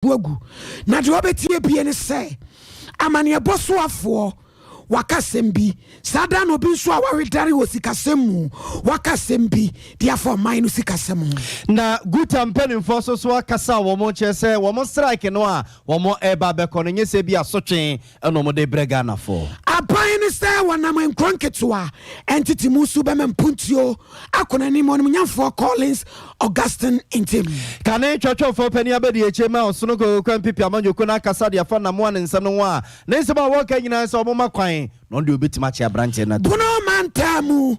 Agu na deɛ wɔbɛtie bie ne sɛ amanneɛbɔ soafoɔ waka asɛm bi saa da na obi nso a wawedare wɔ sikasɛm mu waka asɛm bi de afa ɔman no sikasɛm ho. Na GUTA mpanimfoɔ so so akasa a wɔn kyerɛ sɛ wɔn strike no a wɔn ɛreba abɛkɔ no nyɛ sɛ bi asotwe ɛna wɔn de brɛ Ghanafoɔ. Aban ne sɛ wɔnam nkuro nketewa ɛntete mu so bɛma mpuntuo akɔ n'anim, ɔnimnyamfoɔ Collins Augustine Ntim. Kane twɛtwɛfoɔ panin abɛdi akyire ma ɔsono kokokwa mpipi amanyɔkuo no akasa de afa namoa ne nsɛm no ho a ne nsɛm a wɔka nyinaa sɛ ɔmoma kwan na ɔno deɛ obɛtumi akye aberanteɛ no ato. Bono mantaa mu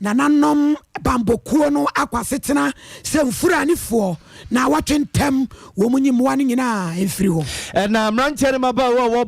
nananom bambokuo no akɔ asetena sɛ mfuranifoɔ na wɔtwe ntɛm wɔn mu nyi mmoa no nyinaa mfiri hɔ. Ɛna mmeranteɛ no mmabaawa a wɔwɔ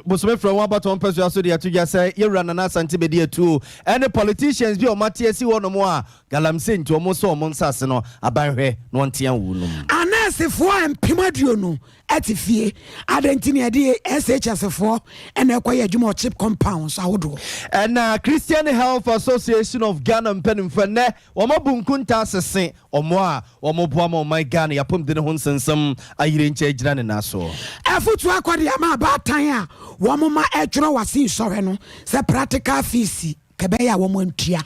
bosome frɛ ho abatoɔ mpɛsoa so de ato dwa sɛ yɛwura Nana Asante bɛdi atuo ɛne politicians bi a wɔate asi hɔ nom a galamsey nti wɔn sɔ wɔn nsase no abanhwɛ na wɔntea wo nom. Anɛɛsefoɔ 20,000 te fie adɛn nti ne yɛde SHS foɔ ɛna ɛkɔyɛ adwuma wɔ CHPS compounds ahodoɔ. Ɛna Christian Health Association of Ghana mpanimfoɔ nnɛ wɔn abu nkunta asese wɔn a wɔn boa ma ɔman Ghana yɛapɔmuden ho nsɛnsɛm ayere nkyɛn gyina ne nan so. Afotu akɔde ama abaatan a wɔn ma ɛtwerɛ wase nsɔhwɛ no sɛ practical fees kɛbɛyɛ a wɔn antua.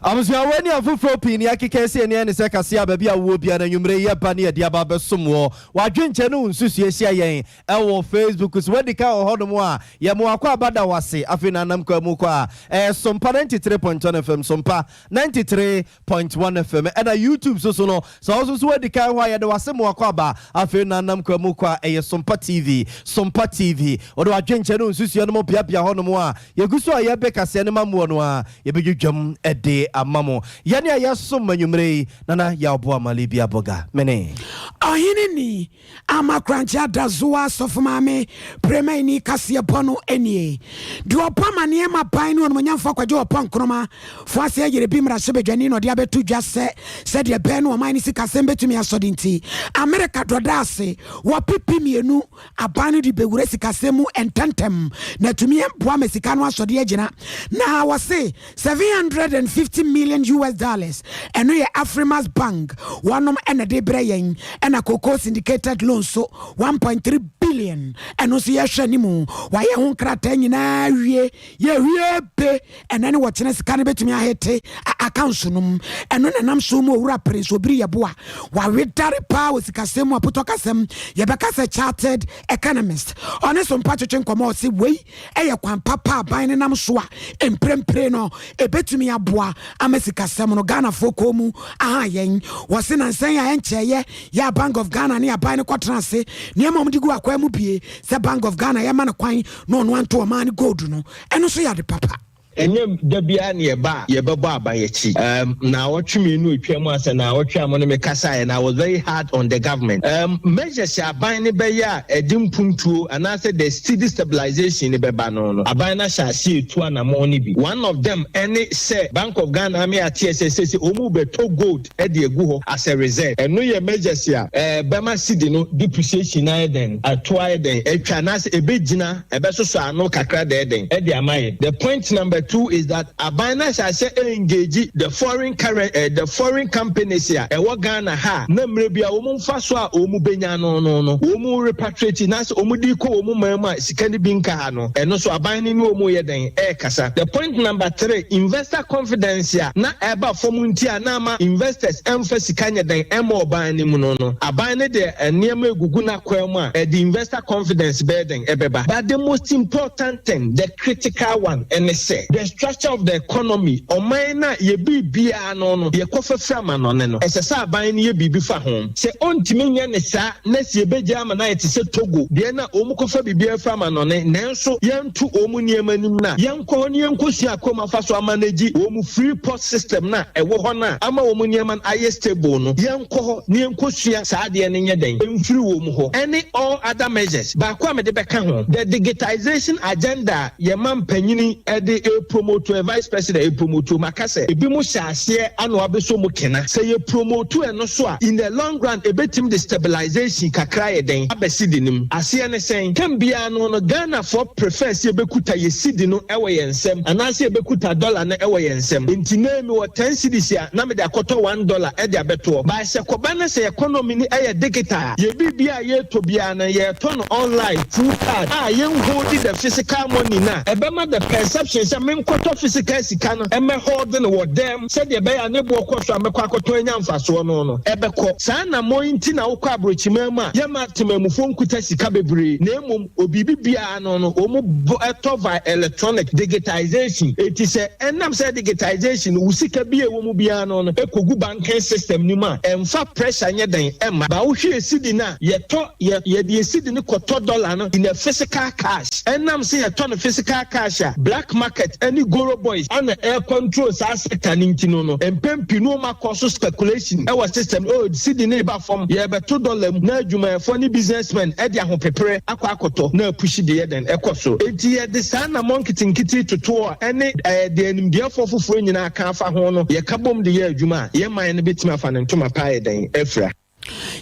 Abusuawo ne afoforɔ pii ne akeka esi ani ne sɛ kaseɛ a baabi a wowɔ bia no anwummerɛ yi yɛba ne yɛde aba abɛsom wɔ wadwenkyɛ ne wo nsusuo ahyia yɛn ɛwɔ Facebook so. Wadi ka wɔ hɔnom a yɛmo akɔ aba da wase. Afei na anam kwa mu kɔ a ɛyɛ Sompa 93.1 FM, Sompa 93.1 FM. Ɛna YouTube so no sɛ ɔso so wadi kan hɔ a yɛde wase mo akɔ aba. Afei na anam kwa mu kɔ a ɛyɛ Sompa TV, Sompa TV. Wɔde wadwenkyɛ ne wo nsusuo no mo beabea hɔnom a yɛgu so a yɛbɛ kaseɛ no ma mmoɔ no a yɛbɛdwidwam ɛde ama mo. Yɛne a yɛsom anwummerɛ yi, Nana Yɛaboa Mali bi abɔga mene. Ɔhene ni ama korankye adazoa asɔfo maame premani kaseɛ bɔ no nie deɛ ɔbɔ amanneɛ ma ban ne ɔnomonyamfoɔ Akwadwo Ɔpɔ Nkroma fo ase ayere bi mmarahyɛbadwani na ɔde abɛto dwa sɛ sɛdeɛ bɛn no ɔman no sikasɛm bɛtumi asɔde nti Amerika dɔda ase wɔ pipi mmienu aban no de bɛwura sikasɛm mu ntɛntɛm na atumi boa ma sika no asɔde agyina. Na wɔse US$750 million, ɛno yɛ Afrexim Bank wɔnom ɛna de brɛ yɛn. Ɛna cocoa syndicated loan so 1.3 billion, ɛno nso yɛhwɛ anim wayɛ ho nkrataa nyinaa wie yɛwie be ɛnɛ ne wɔkyerɛ sika no bɛtumi ahete accounts no mu. Ɛno nanam so mu Owura Prince Obiri Yɛboa wawedare paa wɔ sikasɛm mu apotɔ kasɛm yɛbɛka sɛ chartered economist ɔne so mpa twetwe nkɔmmɔ. Ɔse wei ɛyɛ kwan papa aban ne nam so a mprempren no ɛbɛtumi aboa ama sikasɛm no Ghanafoɔ kɔn mu aha yɛn. Wɔse nansɛn a ɛnkyɛeɛ yɛ Bank of Ghana ne aban no kɔtena ase nneɛma a wɔde gu akwan mu bie sɛ Bank of Ghana yɛma no kwan na ɔno anto ɔman no gold no, ɛno nso yɛ ade papa. Ɛnyɛ da biara ne yɛba a yɛbɛbɔ aban akyi. Na awɔtwe mmienu atwa mu asɛ na awɔtwe a mo ne me kasaeɛ na I was very hard on the government. Measures aban ne bɛyɛ a ɛde mpuntuo anaasɛ the cedi stabilization ne bɛba no, aban no ahyɛ ase etu anammɔn no bi. One of them ɛne sɛ Bank of Ghana ame ateɛ sɛ wɔn bɛtɔ gold ɛde egu hɔ as a reserve. Ɛno yɛ measures a bɛma cedi no depreciation ayɛ den ato ayɛ den atwa anaasɛ ebɛgyina ɛbɛsoso ano kakra dɛɛdɛn ɛde ama yɛ. The point number two is that aban no ahyɛ ahyɛ engage the foreign current the foreign companies a ɛwɔ Ghana ha na mmerɛ bi a wɔn mfa so a wɔn bɛnya no wɔn repatriate na sɛ wɔn de kɔ wɔn man mu a sika no bi nka ha no, ɛno so aban no ne wɔn yɛ den ɛɛkasa. The point number three, investor confidence a na ɛba fam nti a na ama investors ɛmfa sika nyɛ den ɛma ɔban no mu no, aban no de nneɛma egugu n'akwan mu a ɛde investor confidence bɛyɛ den ɛbɛba. But the most important thing, the critical one, ɛne sɛ the structure of the economy, ɔman na yɛ biribiara no yɛkɔ fɛfɛ ama no ne no ɛsɛ sɛ aban no yɛ biribi fa ho. Sɛ ɔntumi nyɛ ne saa na si ebegya ama na yɛ te sɛ Togo deɛ na wɔn kɔfa biribiara fɛ ama no ne nanso yɛnto wɔn nneɛma anim na yɛnkɔ hɔ ne yɛnkɔ sua akɔm afa so ama n'agyi wɔn free port system na ɛwɔ hɔ na ama wɔn nneɛma no ayɛ stable no, yɛnkɔ hɔ ne yɛnkɔ sua saa adeɛ no nyɛ den mfiri wɔn hɔ ɛne all other measures. Baako a mede bɛka ho, the digitization agenda a yɛma mpanyini ɛde Yɛ promote ɛ, Vice President, yɛ promote. Maka sɛ ebi mo hyɛ aseɛ ano abɛso mu kena. Sɛ yɛ promote ɛno so a, in the long run ebetumi de stabilization kakra yɛ den aba cedi nim. Aseɛ ne sɛn? Tem biara no, Ghanafoɔ prefer sɛ yɛbɛkuta yɛ cedi no ɛwɔ yɛn nsam anaasɛ yɛbɛkuta dollar no ɛwɔ yɛn nsam. Nti na mi wɔ 10 cedis a, na mede akɔtɔ $1 ɛde abɛtoɔ. But sɛ kɔba no sɛ economy ni ɛyɛ digital a, yɛ biribi a yɛtɔ biara no, yɛtɔ no online through card a yɛn hold the physical money na ɛbɛma the perception sɛ menkɔtɔ physical sika no ɛmɛ hold no wɔ dɛm sɛdeɛ ɛbɛyɛ a ne boɔ kɔ so a, mɛkɔ akɔtɔ anya mfasoɔ no, ɛbɛkɔ saa. Na mo nti na wokɔ aburokyiman mu a, yɛma temamufoɔ nkuta sika bebree, na emom obibi biara no wɔn bɔ ɛtɔ via electronic digitization. Eti sɛ ɛnam sɛ digitization, wo sika bi a ɛwɔ mu biara no ekogu banking system ni mu a, ɛnfa pressure nyɛ den ɛma ba. Wohwɛ esidi na yɛtɔ yɛ, yɛde esidi no kɔtɔ dollar no in a physical cash. Ɛnam sɛ yɛtɔ no physical cash a, black market ɛne goro boys ana ɛɛ control saa sector ne. Nti no mpɛn pii no, wɔn akɔ so speculation ɛwɔ system o. Cedi ne ba fam, yɛbɛto dollar mu na adwumayɛfoɔ ne businessmen ɛde ahopepere akɔ akɔtɔ na a push de yɛ den ɛkɔ so. Eti yɛde saa namɔ nketenkete totoɔ ɛne deɛ nimdeɛfoɔ foforɔ nyinaa ka afa ho no, yɛka bom de yɛ adwuma a, yɛn man no bɛtumi afa ne ntoma pa yɛ den afira.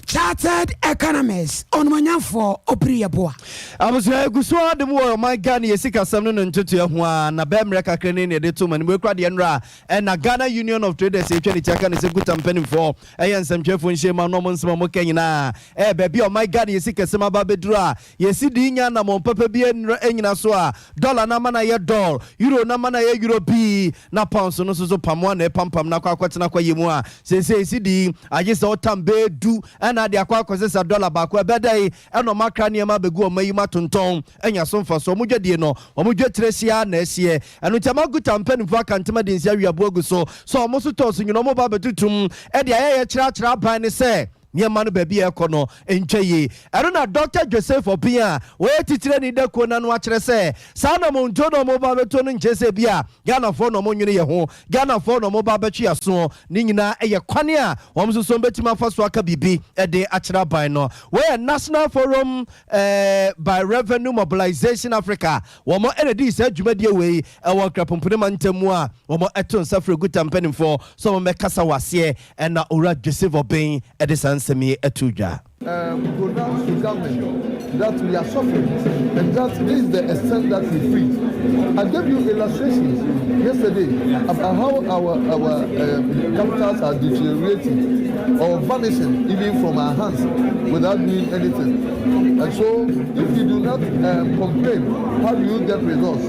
Chartered economist ɔnomonyamfoɔ Obiri Yɛboa. Abusua, egu so ade mu wɔ ɔman Ghana yɛ sikasɛm no ne ntotoɛ ho a, na bɛɛ mmerɛ kakra ne yɛde to ma no mu ekura deɛ nnora ɛna Ghana Union of Traders etwa ne ti aka ne sɛ kuta mpanimfoɔ ɛyɛ nsɛmtwerɛfoɔ nhyɛn mu ano. Ɔmo nsɛm a ɔmo ka nyinaa ɛyɛ baabi a ɔman Ghana yɛ sikasɛm aba abɛduru a, yɛsi di nya namɔn papa bi anyina so a, dollar na ama na yɛ dɔl, euro na ama na yɛ euro pii, na pounds no nso so pamoa na ɛpampam na akɔ akɔtena akɔ yɛ mu a, seesei si di agye sɛ ɔtam bɛɛ 10 ɛna ade akɔ akɔsesa dollar baako. Ɛbɛda yi ɛna ɔmo akra nneɛma abɛgu ɔmo ayi mu atontɔn anya so mfa so. Ɔmo dwadie no, ɔmo dwa tire hyia na ɛhyeɛ. Ɛno nti ama guta mpanimfoɔ aka ntoma de nsi awiaboa gu so so ɔmo so tɔɔ so nyina ɔmo ba abɛtutum ɛde ayɛyɛ kyerɛkyerɛ aban ne sɛ nneɛma no baabi a ɛkɔ no ntwa yie. Ɛno na Dr Joseph Ɔpin a wɔyɛ titire ne da kuo n'ano akyerɛ sɛ saa na mo nto na ɔmo ba abɛto no nkyɛn sɛ bi a Ghanafoɔ na ɔmo nwene yɛ ho, Ghanafoɔ na ɔmo ba abɛtwe aso. Ne nyinaa ɛyɛ kwane a wɔn nso so bɛtumi afa so aka biribi ɛde akyerɛ aban no. Wɔyɛ National Forum by Revenue Mobilization Africa, wɔn ɛna di saa dwumadie wei ɛwɔ Nkrapompone mantam mu a wɔn ɛto nsa frɛ guta mpanimfoɔ sɛ wɔn bɛkasa wɔ aseɛ. Ɛna Owura Joseph Ɔbɛn ɛde saa nsɛm yi ɛto dwa. Pronounce to government that we are suffering and that this is the extent that we free. I gave you illustrations yesterday about how our capitals are deteriorating or vanishing even from our hands without doing anything. And so, if you do not complain, how do you get results?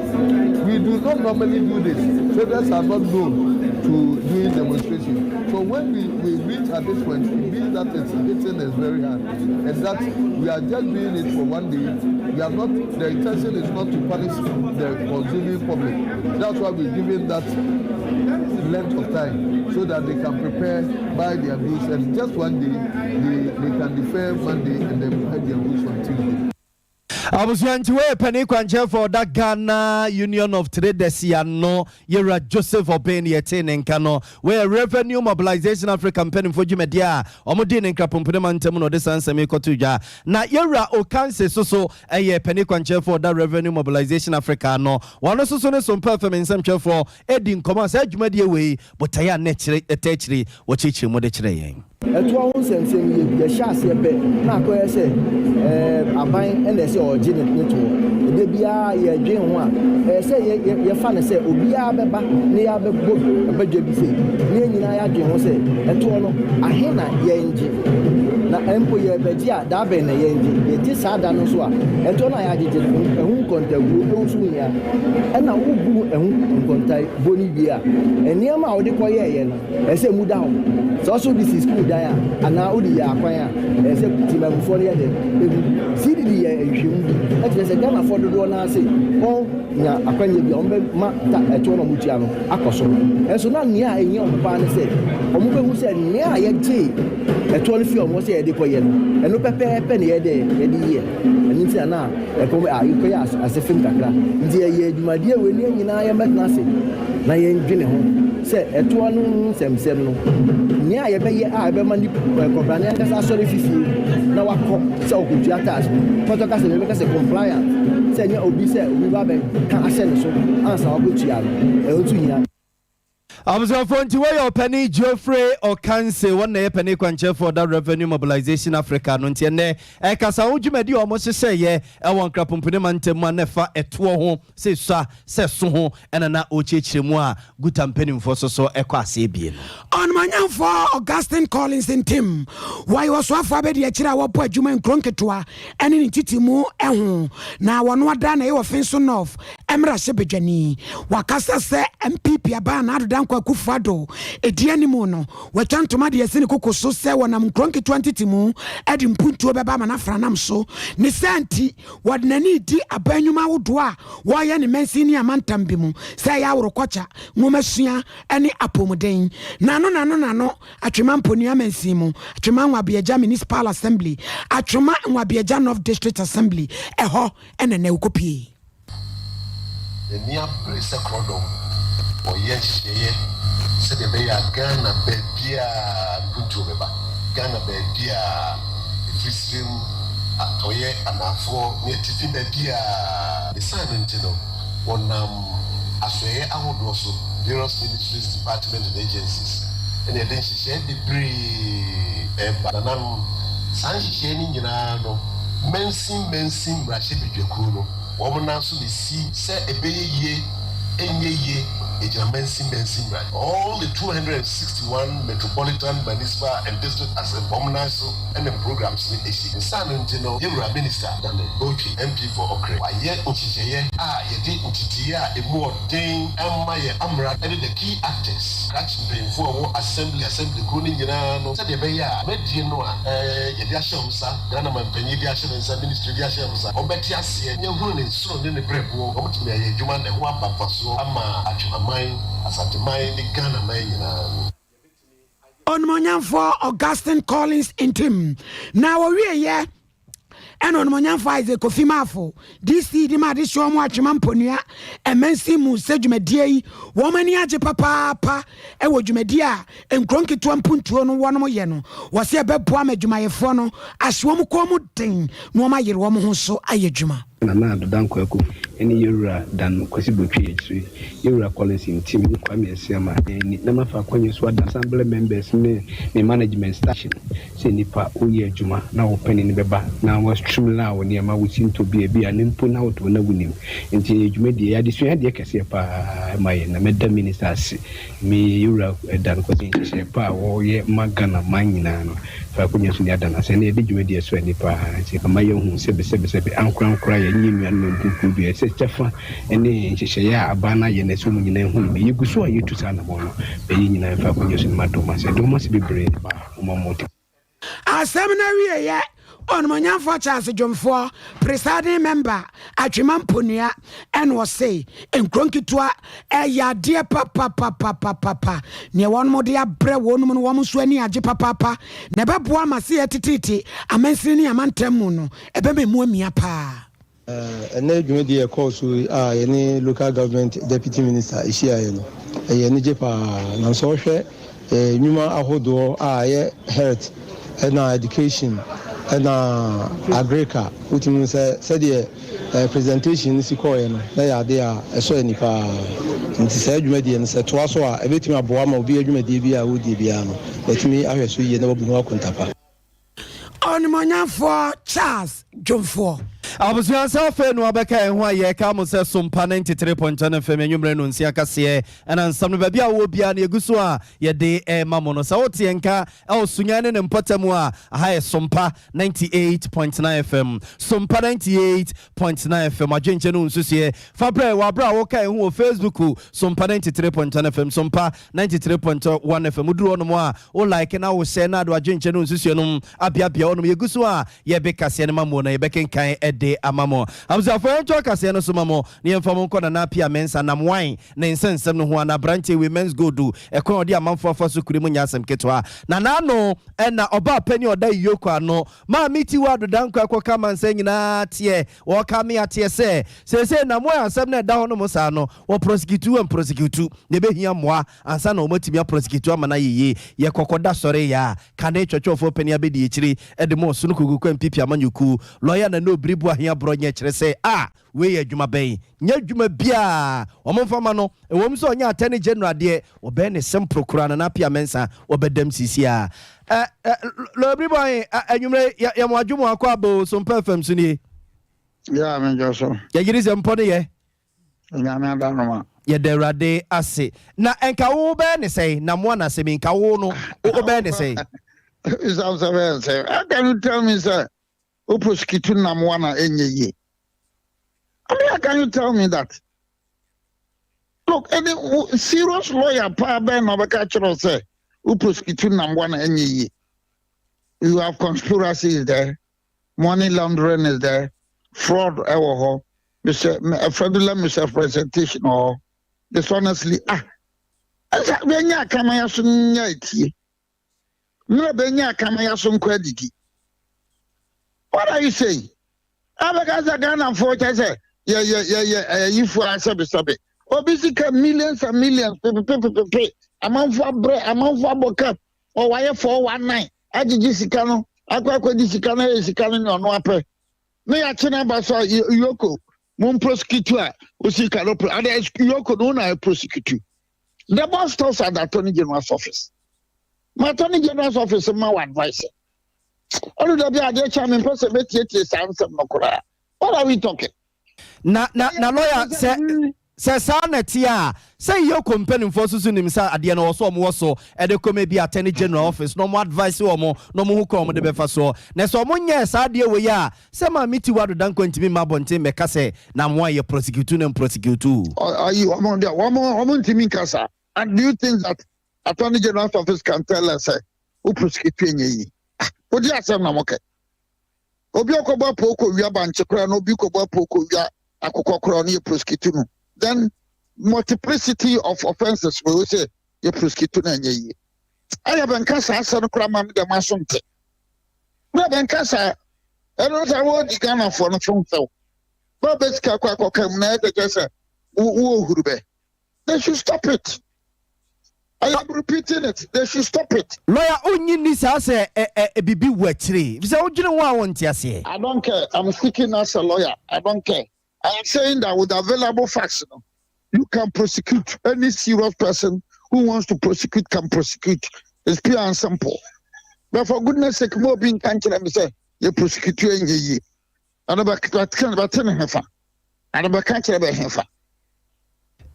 We do not normally do this. Traders are not known to doing demonstration. So when we reach at this point, it means that it's hitting us very hard and that we are just doing it for one day. We are not, the intention is not to punish the consuming public. That's why we're giving that length of time so that they can prepare, buy their goods, and just one day they can defer Monday and then buy their goods on Tuesday. Abusua, nti wɔyɛ panin kwankyɛfoɔ ɔda Ghana Union of Traders ano, yɛwura Joseph Ɔbɛn, yɛte ne nka no. Wɔyɛ Revenue Mobilization Africa mpanimfoɔ dwumadie a ɔmode ne nkrapompone ma ntam na ɔde saa nsɛm yi kɔto dwa. Na yɛwura Okanse so so ɛyɛ panin kwankyɛfoɔ ɔda Revenue Mobilization Africa no, wɔno nso so ne Sompa FM nsɛmtwerɛfoɔ ɛdi nkɔmmɔ a saa dwumadie wei botaeɛ a ne kyerɛ ɛtɛ akyiri wɔkyerɛkyerɛ mu de kyerɛ yɛn. Ɛtoa ho nsɛmsɛm yɛ, yɛhyɛ aseɛ pɛ na akɔyɛ sɛ aban ɛna ɛsɛ ɔgye ne toɔ. Ɛda biara yɛdwen ho a, ɛyɛ sɛ yɛfa no sɛ obiara bɛba na yɛabɛbɔ badwa bi sei na yɛn nyinaa yɛadwen ho sɛ ɛtoɔ no ahe na yɛngye, na mpo yɛbɛgye a, daa bɛn na yɛngye. Yɛgye saa da no nso a, ɛtoɔ no a yɛagyegye no, ɛho nkɔntabuo ɛho nso hia. Ɛna wobu ɛho nkɔntabuo no wie a, nneɛma a wode kɔyɛɛyɛ no, ɛsɛ mu da hɔ sɛ ɔsɛ wode si sukuu dan a anaa wode yɛ akwan a, ɛsɛ sɛ timamufoɔ no yɛ dɛ ehu. CDD yɛ nhwehwɛmu bi ɛkyerɛ sɛ Ghanafoɔ dodoɔ no ase wɔn nya akwanya bi a wɔn bɛma ta ɛtoɔ na wɔn tua no akɔ soro. Ɛnso na nea a ehia wɔn paa ne sɛ wɔn bɛhu sɛ nea a yɛgye ɛtoɔ no fi wɔn sɛ yɛde kɔyɛ no, ɛno pɛpɛɛpɛ na yɛde yɛ. Ɛno nti na ɛkɔm a yɛkɔyɛ ase fam kakra nti yɛyɛ dwumadie wei ne yɛn nyinaa yɛmmɛtena ase na yɛndwene ho sɛ ɛtoɔ no ho nsɛmsɛm no, nea a yɛbɛyɛ a ɛbɛma ni kɔbrane ankasa asɔre fifie na wakɔ sɛ ɔkɔtua tax no pɔtɔ kasa yɛbɛka sɛ compliance. compliant sɛ ɛnyɛ obi sɛ obi ba bɛka ahyɛ ne so ansa wakɔtua no, ɛno nso hia. Abusuafoɔ, nti wɔyɛ ɔpani Geoffrey Ocansey, wɔn na ɛyɛ pani kwankyerɛfoɔ da Revenue Mobilization Africa no. Nti ɛnɛ ɛkasa ho dwumadi a wɔn hyehyɛeɛ ɛwɔ Nkrapompone mantam mu a na ɛfa ɛtoɔ ho, sɛ sua sɛ so ho, ɛna na ɔrekyerɛkyerɛ mu a GUTA mpanimfoɔ so so ɛkɔ aseɛ bie no. Ɔnomanyamfoɔ Augustine Collins Ntim wɔyɛ ɔsoafoɔ abɛdi akyire a wɔbɔ adwuma nkuro nketewa ɛne ne titi mu ɛho, na wɔno ada na ɛyɛ wɔ Finso North mmarahyɛ badwani. Wakasa sɛ NPP aban Nana Addo Dankwa Akufo Addo ɛdi anim no, wɔatwa ntoma de asi ne koko so sɛ wɔnam nkuro nketewa ntete mu de mpuntuo bɛba ama no afranam so. Ne saa nti, wɔde n'ani di aban nnwuma ahodoɔ a wɔreyɛ ne mansin ne amantam bi mu, sɛ ɛyɛ aworokɔkya, nwomasua ne apɔmuden. Nano nano nano Atwema Mponua mansin mu, Atwema Nwabiagya Municipal Assembly, Atwema Nwabiagya North District Assembly, ɛhɔ ɛna nɛ wokɔpie. N'ani abere sɛ korɔdɔm, ɔyɛ nhyehyɛeɛ sɛdeɛ ɛbɛyɛ a Ghana baabiara mpuntuo bɛba. Ghana baabiara, ɛfiri serem, atɔeɛ, anaafoɔ ne atifi baabiara. Ne saa no nti no, wɔnam asoɛeɛ ahodoɔ so, various ministries, department and agencies, ɛna yɛde nhyehyɛeɛ bebree reba. Nananom, saa nhyehyɛeɛ no nyinaa no, mansin mansin mmarahyɛbadwakuo no, wɔn nan so na esi sɛ ɛbɛyɛ yie, ɛnyɛ yie, ɛgyina mansin mansin mmara. All the 261 metropolitan, municipal and district assembly, wɔn nan so na programs no esi. Nsa no nti no, yɛwura Minister Daniel Botwe, MP for Okere, wayɛ nhyehyɛeɛ a yɛde nteteeɛ a emu ɔden ama yɛn amra ne the key actors, krakye mpanyinfoɔ a ɛwɔ assembly assembly kuro no nyinaa no, sɛdeɛ ɛbɛyɛ a dwumadie no a yɛde ahyɛ wɔn nsa, Ghana mampanyin de ahyɛ ne nsa, ministry de ahyɛ wɔn nsa, wɔbɛte aseɛ na yɛahunu ne nsono ne ne berɛboɔ na wɔatumi ayɛ adwuma na ɛho aba mfasoɔ ama Atwemaman, Asanteman ne Ghana man nyinaa. Onimuonyamfoɔ Augustine Collins Ntim na wɔwieɛ ɛna Onimuonyamfoɔ Isaac Kofi Maafo, DC de ma adehyeɛ wɔn Atwema Mponua ɛmansin mu, sɛ dwumadie yi wɔn ani agye papaapa ɛwɔ dwumadie a nkuro nketewa mpuntuo no wɔnom yɛ no. Wɔsɛ ɛbɛboa ma adwumayɛfoɔ no ahyɛ wɔn kɔn mu den na wɔn ayere wɔn ho so ayɛ adwuma. Nana Addo Dankwa Akufo ne Yɛwura Dan Kwasi Botwe akyire, Yɛwura Collins Ntim ne Kwame Asiamah ani na mafa akwanyi so ada Assembly members ne me management staff sɛ nipa woyɛ adwuma na wo panin bɛba na wa streamline wo nneɛma, wo si ntɔ bi a bi a ne mpo na wotɔ na wonim. Nti ɛyɛ dwumadie, ɛyɛ adesua adeɛ kɛseɛ paa ma yɛn, na mɛda minister ase, me Yɛwura Dan Kwasi, nhyehyɛe pa a wɔyɛ ma Ghana man nyinaa no. Fa akonnwa so ni ada no ase na yɛde dwumadi a ɛsɔ ani paa nti ama yɛahu sɛbesɛbesɛbe ankorankoro a yɛne yɛn nuanom nkurokurow bi a ɛsɛ kyɛfa ne nhyehyɛe a aban no ayɛ no ɛsɛ wɔn nyinaa hu no bi. Yegu so a yɛretu saa anammɔn no ma yɛn nyinaa mfa akonnwa so no ma dɔm ase. Dɔm ase bebree ba a wɔma wɔn ti. Asɛm no awieeɛ, Onimuonyamfoɔ Charles Dwomfoɔ, Presiding Member, Atwema Mponua, ɛna ɔse, nkuro nketewa ɛyɛ adeɛ papapapapapa. Neɛ wɔnom de abrɛ wɔnom no, wɔn nso ani agye papaapa, na ɛbɛboa ama sɛ yɛteteete amansini ne amantam mu no, ɛbɛma emu amia paa. Ɛnnɛ dwumadie a ɛkɔɔ so yi a yɛne Local Government Deputy Minister hyiaeɛ no, ɛyɛ anigye pa ara. Na sɛ wohwɛ nnwuma ahodoɔ a ɛyɛ health ɛna education ɛna agric a, wotumi hu sɛ sɛdeɛ presentation no si kɔeɛ no, na ɛyɛ adeɛ a ɛsɔ ani pa ara. Nti saa dwumadie no, sɛ ɛtoa so a, ɛbɛtumi aboa ma obi adwumadie biara a ɔredie biara no, watumi ahwɛ so yie na wabu ho akonta pa. Onimuonyamfoɔ Charles Dwomfoɔ. Abusua, sɛ afei na wabɛka yɛn ho a, yɛka mo sɛ Sompa 93.1 FM anwummerɛ no nsia kaseɛ ɛna nsɛm no, baabi a wowɔ biara no, yɛgu so a yɛde ɛma mo no. Sɛ wote yɛn nka ɛwɔ Sunyani ne ne mpɔtam a, aha yɛ Sompa 98.9 FM, Sompa 98.9 FM. Adwenkyɛ no nsusuɛ fa brɛ wɔ aberɛ a woka yɛn ho wɔ Facebook, Sompa 93.1 FM, Sompa 93.1 FM. Woduru hɔnom a, wo like na wo share na ade w'adwenkyerɛ ne wo nsusuɛ nom abeabea hɔnom. Yɛgu so a yɛbe kaseɛ no ma mo na yɛbɛkenkan de ama mo. Abusuafoɔ, yɛntoa kaseɛ no so ma mo na yɛmfa mo nkɔ Nana Appiah Mensah nam wine ne nsɛnsɛm no ho a na aberanteɛ wei Mensgold ɛkwan a ɔde amanfoɔ afa so kure mu nyɛ asɛm ketewa. Na n'ano na ɔbaa panin a ɔda Iyoko ano Maame Tiwa Addo Dankwa kɔka amansan nyinaa teɛ wɔka me ateɛ sɛ seesei nam wine asɛm no a ɛda hɔ nom saa no, wɔ prosecute wɔ mprosecute na ɛbɛhia mmoa ansa na wɔatumi aprosecute ama no ayɛ yie. Yɛkɔkɔda sɔre yɛ a, kane twɔtwɔfoɔ panin abɛdi akyire de ma ɔsono kokoku ampipi amanyɔkuo. Lɔya Nana Obiri Boahen Aborɔnyɛ kyerɛ sɛ a wei yɛ adwuma bɛn? Nyɛ adwuma biara wɔn mfa ma no. Ɛwom sɛ ɔnyɛ Attorney General deɛ, wɔbɛyɛ ne simple koraa. Nana Appiah Mensah wɔbɛdam sisi a. Ɛ ɛ Lɔya Obiri Boahen, anwummerɛ yɛ yɛ mo adwo mo akɔ abo Sompa FM so nie. Yeah, me so. Yɛgyere sɛ mpɔ no yɛ. Nyame adanoma. Yɛda Awurade ase. Na ɛnka wo bɛyɛ ne sɛn na moa na asɛm yi nka wo no wo bɛyɛ ne sɛn? Isam sɛ bɛyɛ sɛ, how can you tell me sɛ wo prosecute nam wa na ɛnyɛ yie? I mean, how can you tell me that? Look, any serious lawyer paa bɛn na ɔbɛka kyerɛ wo sɛ wo prosecute nam wa na ɛnyɛ yie? You have conspiracy is there, money laundering is there, fraud ɛwɔ hɔ, Mr. Fraudulent misrepresentation wɔ hɔ, dishonestly, ah, ɛsɛ bɛnya akamaya so nya etie mmerɛ bɛnya akamaya so nkɔ adidi. What are you saying? Abɛka sɛ Ghanafoɔ kyɛ sɛ yɛ yɛ yɛ yɛ ɛyifoɔ asɛbesɛbe obi sika millions and millions pepepepepe, amanfo abrɛ, amanfo abɔ cap, ɔwayɛ 419 agyegye sika no akɔ akɔdi sika no, ayɛ sika no ne ɔno apɛ ne yɛakye no aba so a EOCO mo prosecute a osi no pro ade EOCO no na yɛ prosecute. The boss stops at the Attorney General's office. Ma Attorney General's office ma wɔ advice ɔno da bi adeɛ kyɛ me mpɛ sɛ mɛtietie saa nsɛm no koraa. What are we talking? Na lawyer, sɛ saa na ɛte a, sɛ EOCO mpanimfoɔ soso nim sɛ adeɛ no wɔ so, ɔmo wɔ so ɛde kɔma bi Attorney General office na ɔmo advice wɔn na ɔmo ho kɔ ɔmo de bɛfa soɔ, na sɛ ɔmo nyɛ saa adeɛ wɔ yi a, sɛ Maame Tiwa Addo Dankwa ntumi mma abɔnten mɛka sɛ na mo ayɛ prosecute na prosecute. Ayi wɔn deɛ wɔn ntumi nkasa. And do you think that Attorney General's office can tell us sɛ wo prosecute nyɛ yi? O di asɛm na mo kɛ obi akɔbɔ apo kɔ wia bankye koraa na obi kɔbɔ apo kɔ wia akokɔ koraa no yɛ prosecute no, then multiplicity of offences wɔ o sɛ yɛ prosecute no nyɛ yie. Ayɛ bɛnka saa asɛm no koraa ma mi dɛm aso nte na bɛnka saa ɛno sɛ wɔdi Ghanafoɔ no fɛnfɛw bɛɛ bɛ sika kɔ akɔka mu na ɛdɛ kyɛ sɛ wo wo ohuru bɛ. They should stop it. I am repeating it, they should stop it. Lawyer, onyi ni saa sɛ ɛ ɛ bibi wɔ akyire fisɛ wodwene ho a wɔnte aseɛ. I don't care. I'm speaking as a lawyer. I don't care. I am saying that with available facts, you know, you can prosecute. Any serious person who wants to prosecute can prosecute. It's pure and simple. But for goodness sake, mo being can't me say you prosecute you in ye. I don't I don't can't hefa.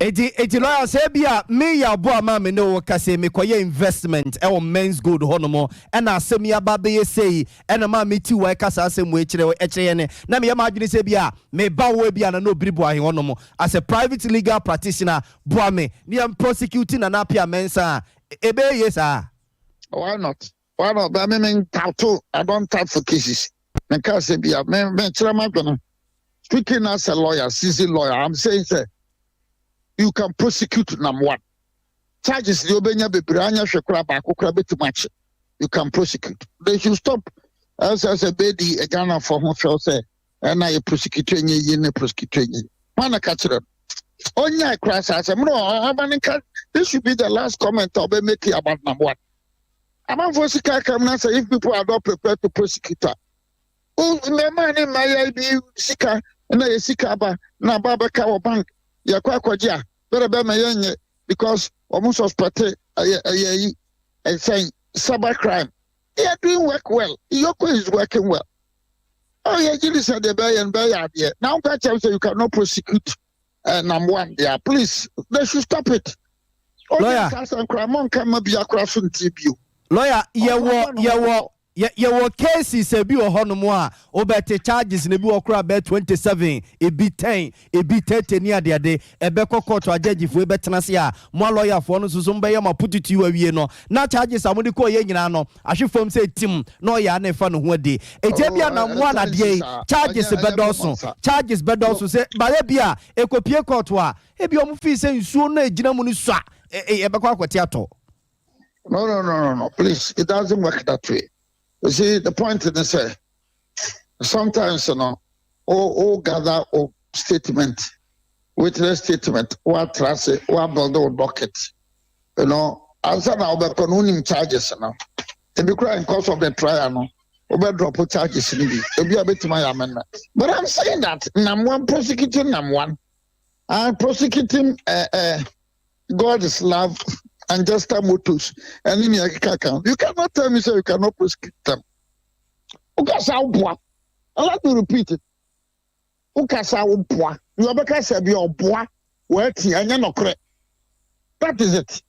Eti lawyer, sɛ bi a meyɛ abo a maa me ne wo kase mekɔyɛ investment ɛwɔ Menzgold hɔ nom, ɛna asɛm yi aba bɛyɛ sei, ɛna maa me ti wɔ ɛka saa asɛm wɔ ekyerɛ ɛkyerɛ yɛn ne na meyɛ maa adwene sɛ bi a meba wo bi a na Obiri Boahen hɔ nom as a private legal practitioner, boa me ne yɛn prosecute Nana Appiah Mensah a ebe yie saa. Why not? Why not? But I mean, tout, I don't tout for cases. Menka sɛ bi a me kyerɛ ma dwene. Speaking as a lawyer, seasoned lawyer, I'm saying sɛ you can prosecute number one. Charges deɛ obenya bebree anya hwɛ koraa baako koraa bɛtumi akye. You can prosecute. They should stop. Ɛsɛ sɛ bɛdi Ghanafoɔ ho fɛw sɛ ɛna yɛ prosecute nyɛ yie ne prosecute nyɛ yie. Wɔn na ka kyerɛ no. Ɔnya koraa saa sɛ mmerɛ ɔba ne nka, this should be the last comment a ɔbɛ make about number one. Amanfoɔ sika kam na sɛ if people are not prepared to prosecute a, mmarima ne mmaa bi sika na yɛ sika aba na aba bɛka wɔ bank, yɛkɔ akɔgye a bɛrɛ bɛma yɛnyɛ because wɔn suspect ɛyɛ yi ɛsɛn cyber crime. They are doing work well. EOCO is working well. Oh, yɛ gyi di sɛ deɛ bɛyɛ no bɛyɛ adeɛ na wɔn ka kyerɛ sɛ you cannot prosecute number one there. Please, they should stop it. Lawyer. Ɔyɛ sasa nkora mo nka ma bi akora so ntie bio. Lawyer, yɛwɔ cases ebi wɔ hɔnom a wobɛte charges na ebi wɔ koraa bɛyɛ 27, ebi 10, ebi 30 ne adeade ɛbɛkɔ court, agyagyifoɔ bɛtena se a mo alɔyafoɔ no nso so mbɛyɛ mo apututu awie no na charges a mode kɔɔ yɛ nyinaa no ahwe fam sɛ tim na ɔyɛ a na ɛfa ne ho adi. Eti ebi a na mmoa nadeɛ yi charges bɛdɔɔso sɛ bayɛ bi a ekopie court a ebi ɔmo fii sɛ nsuo no a egyina mu no sua ɛbɛkɔ akɔte atɔ. No, please, it doesn't work that way. You see, the point is sometimes all gather or statement, witness statement, what trust, what build or docket. Ansa na wobɛkɔ no wonim charges no. Ebi kura in course of the trial no, Wobɛ drop charges no bi. Ebi a bɛtumi ayɛ amendment. But I'm saying that NAM1 prosecuting NAM1 and prosecuting God is love and Justa Motors and in the You cannot tell me say you cannot prosecute them. Wokasa woboa. And let me repeat it. Wokasa woboa. Nea ɔbɛka sɛ bi ɔboa wɔati ɛnyɛ nɔkorɛ. That is it.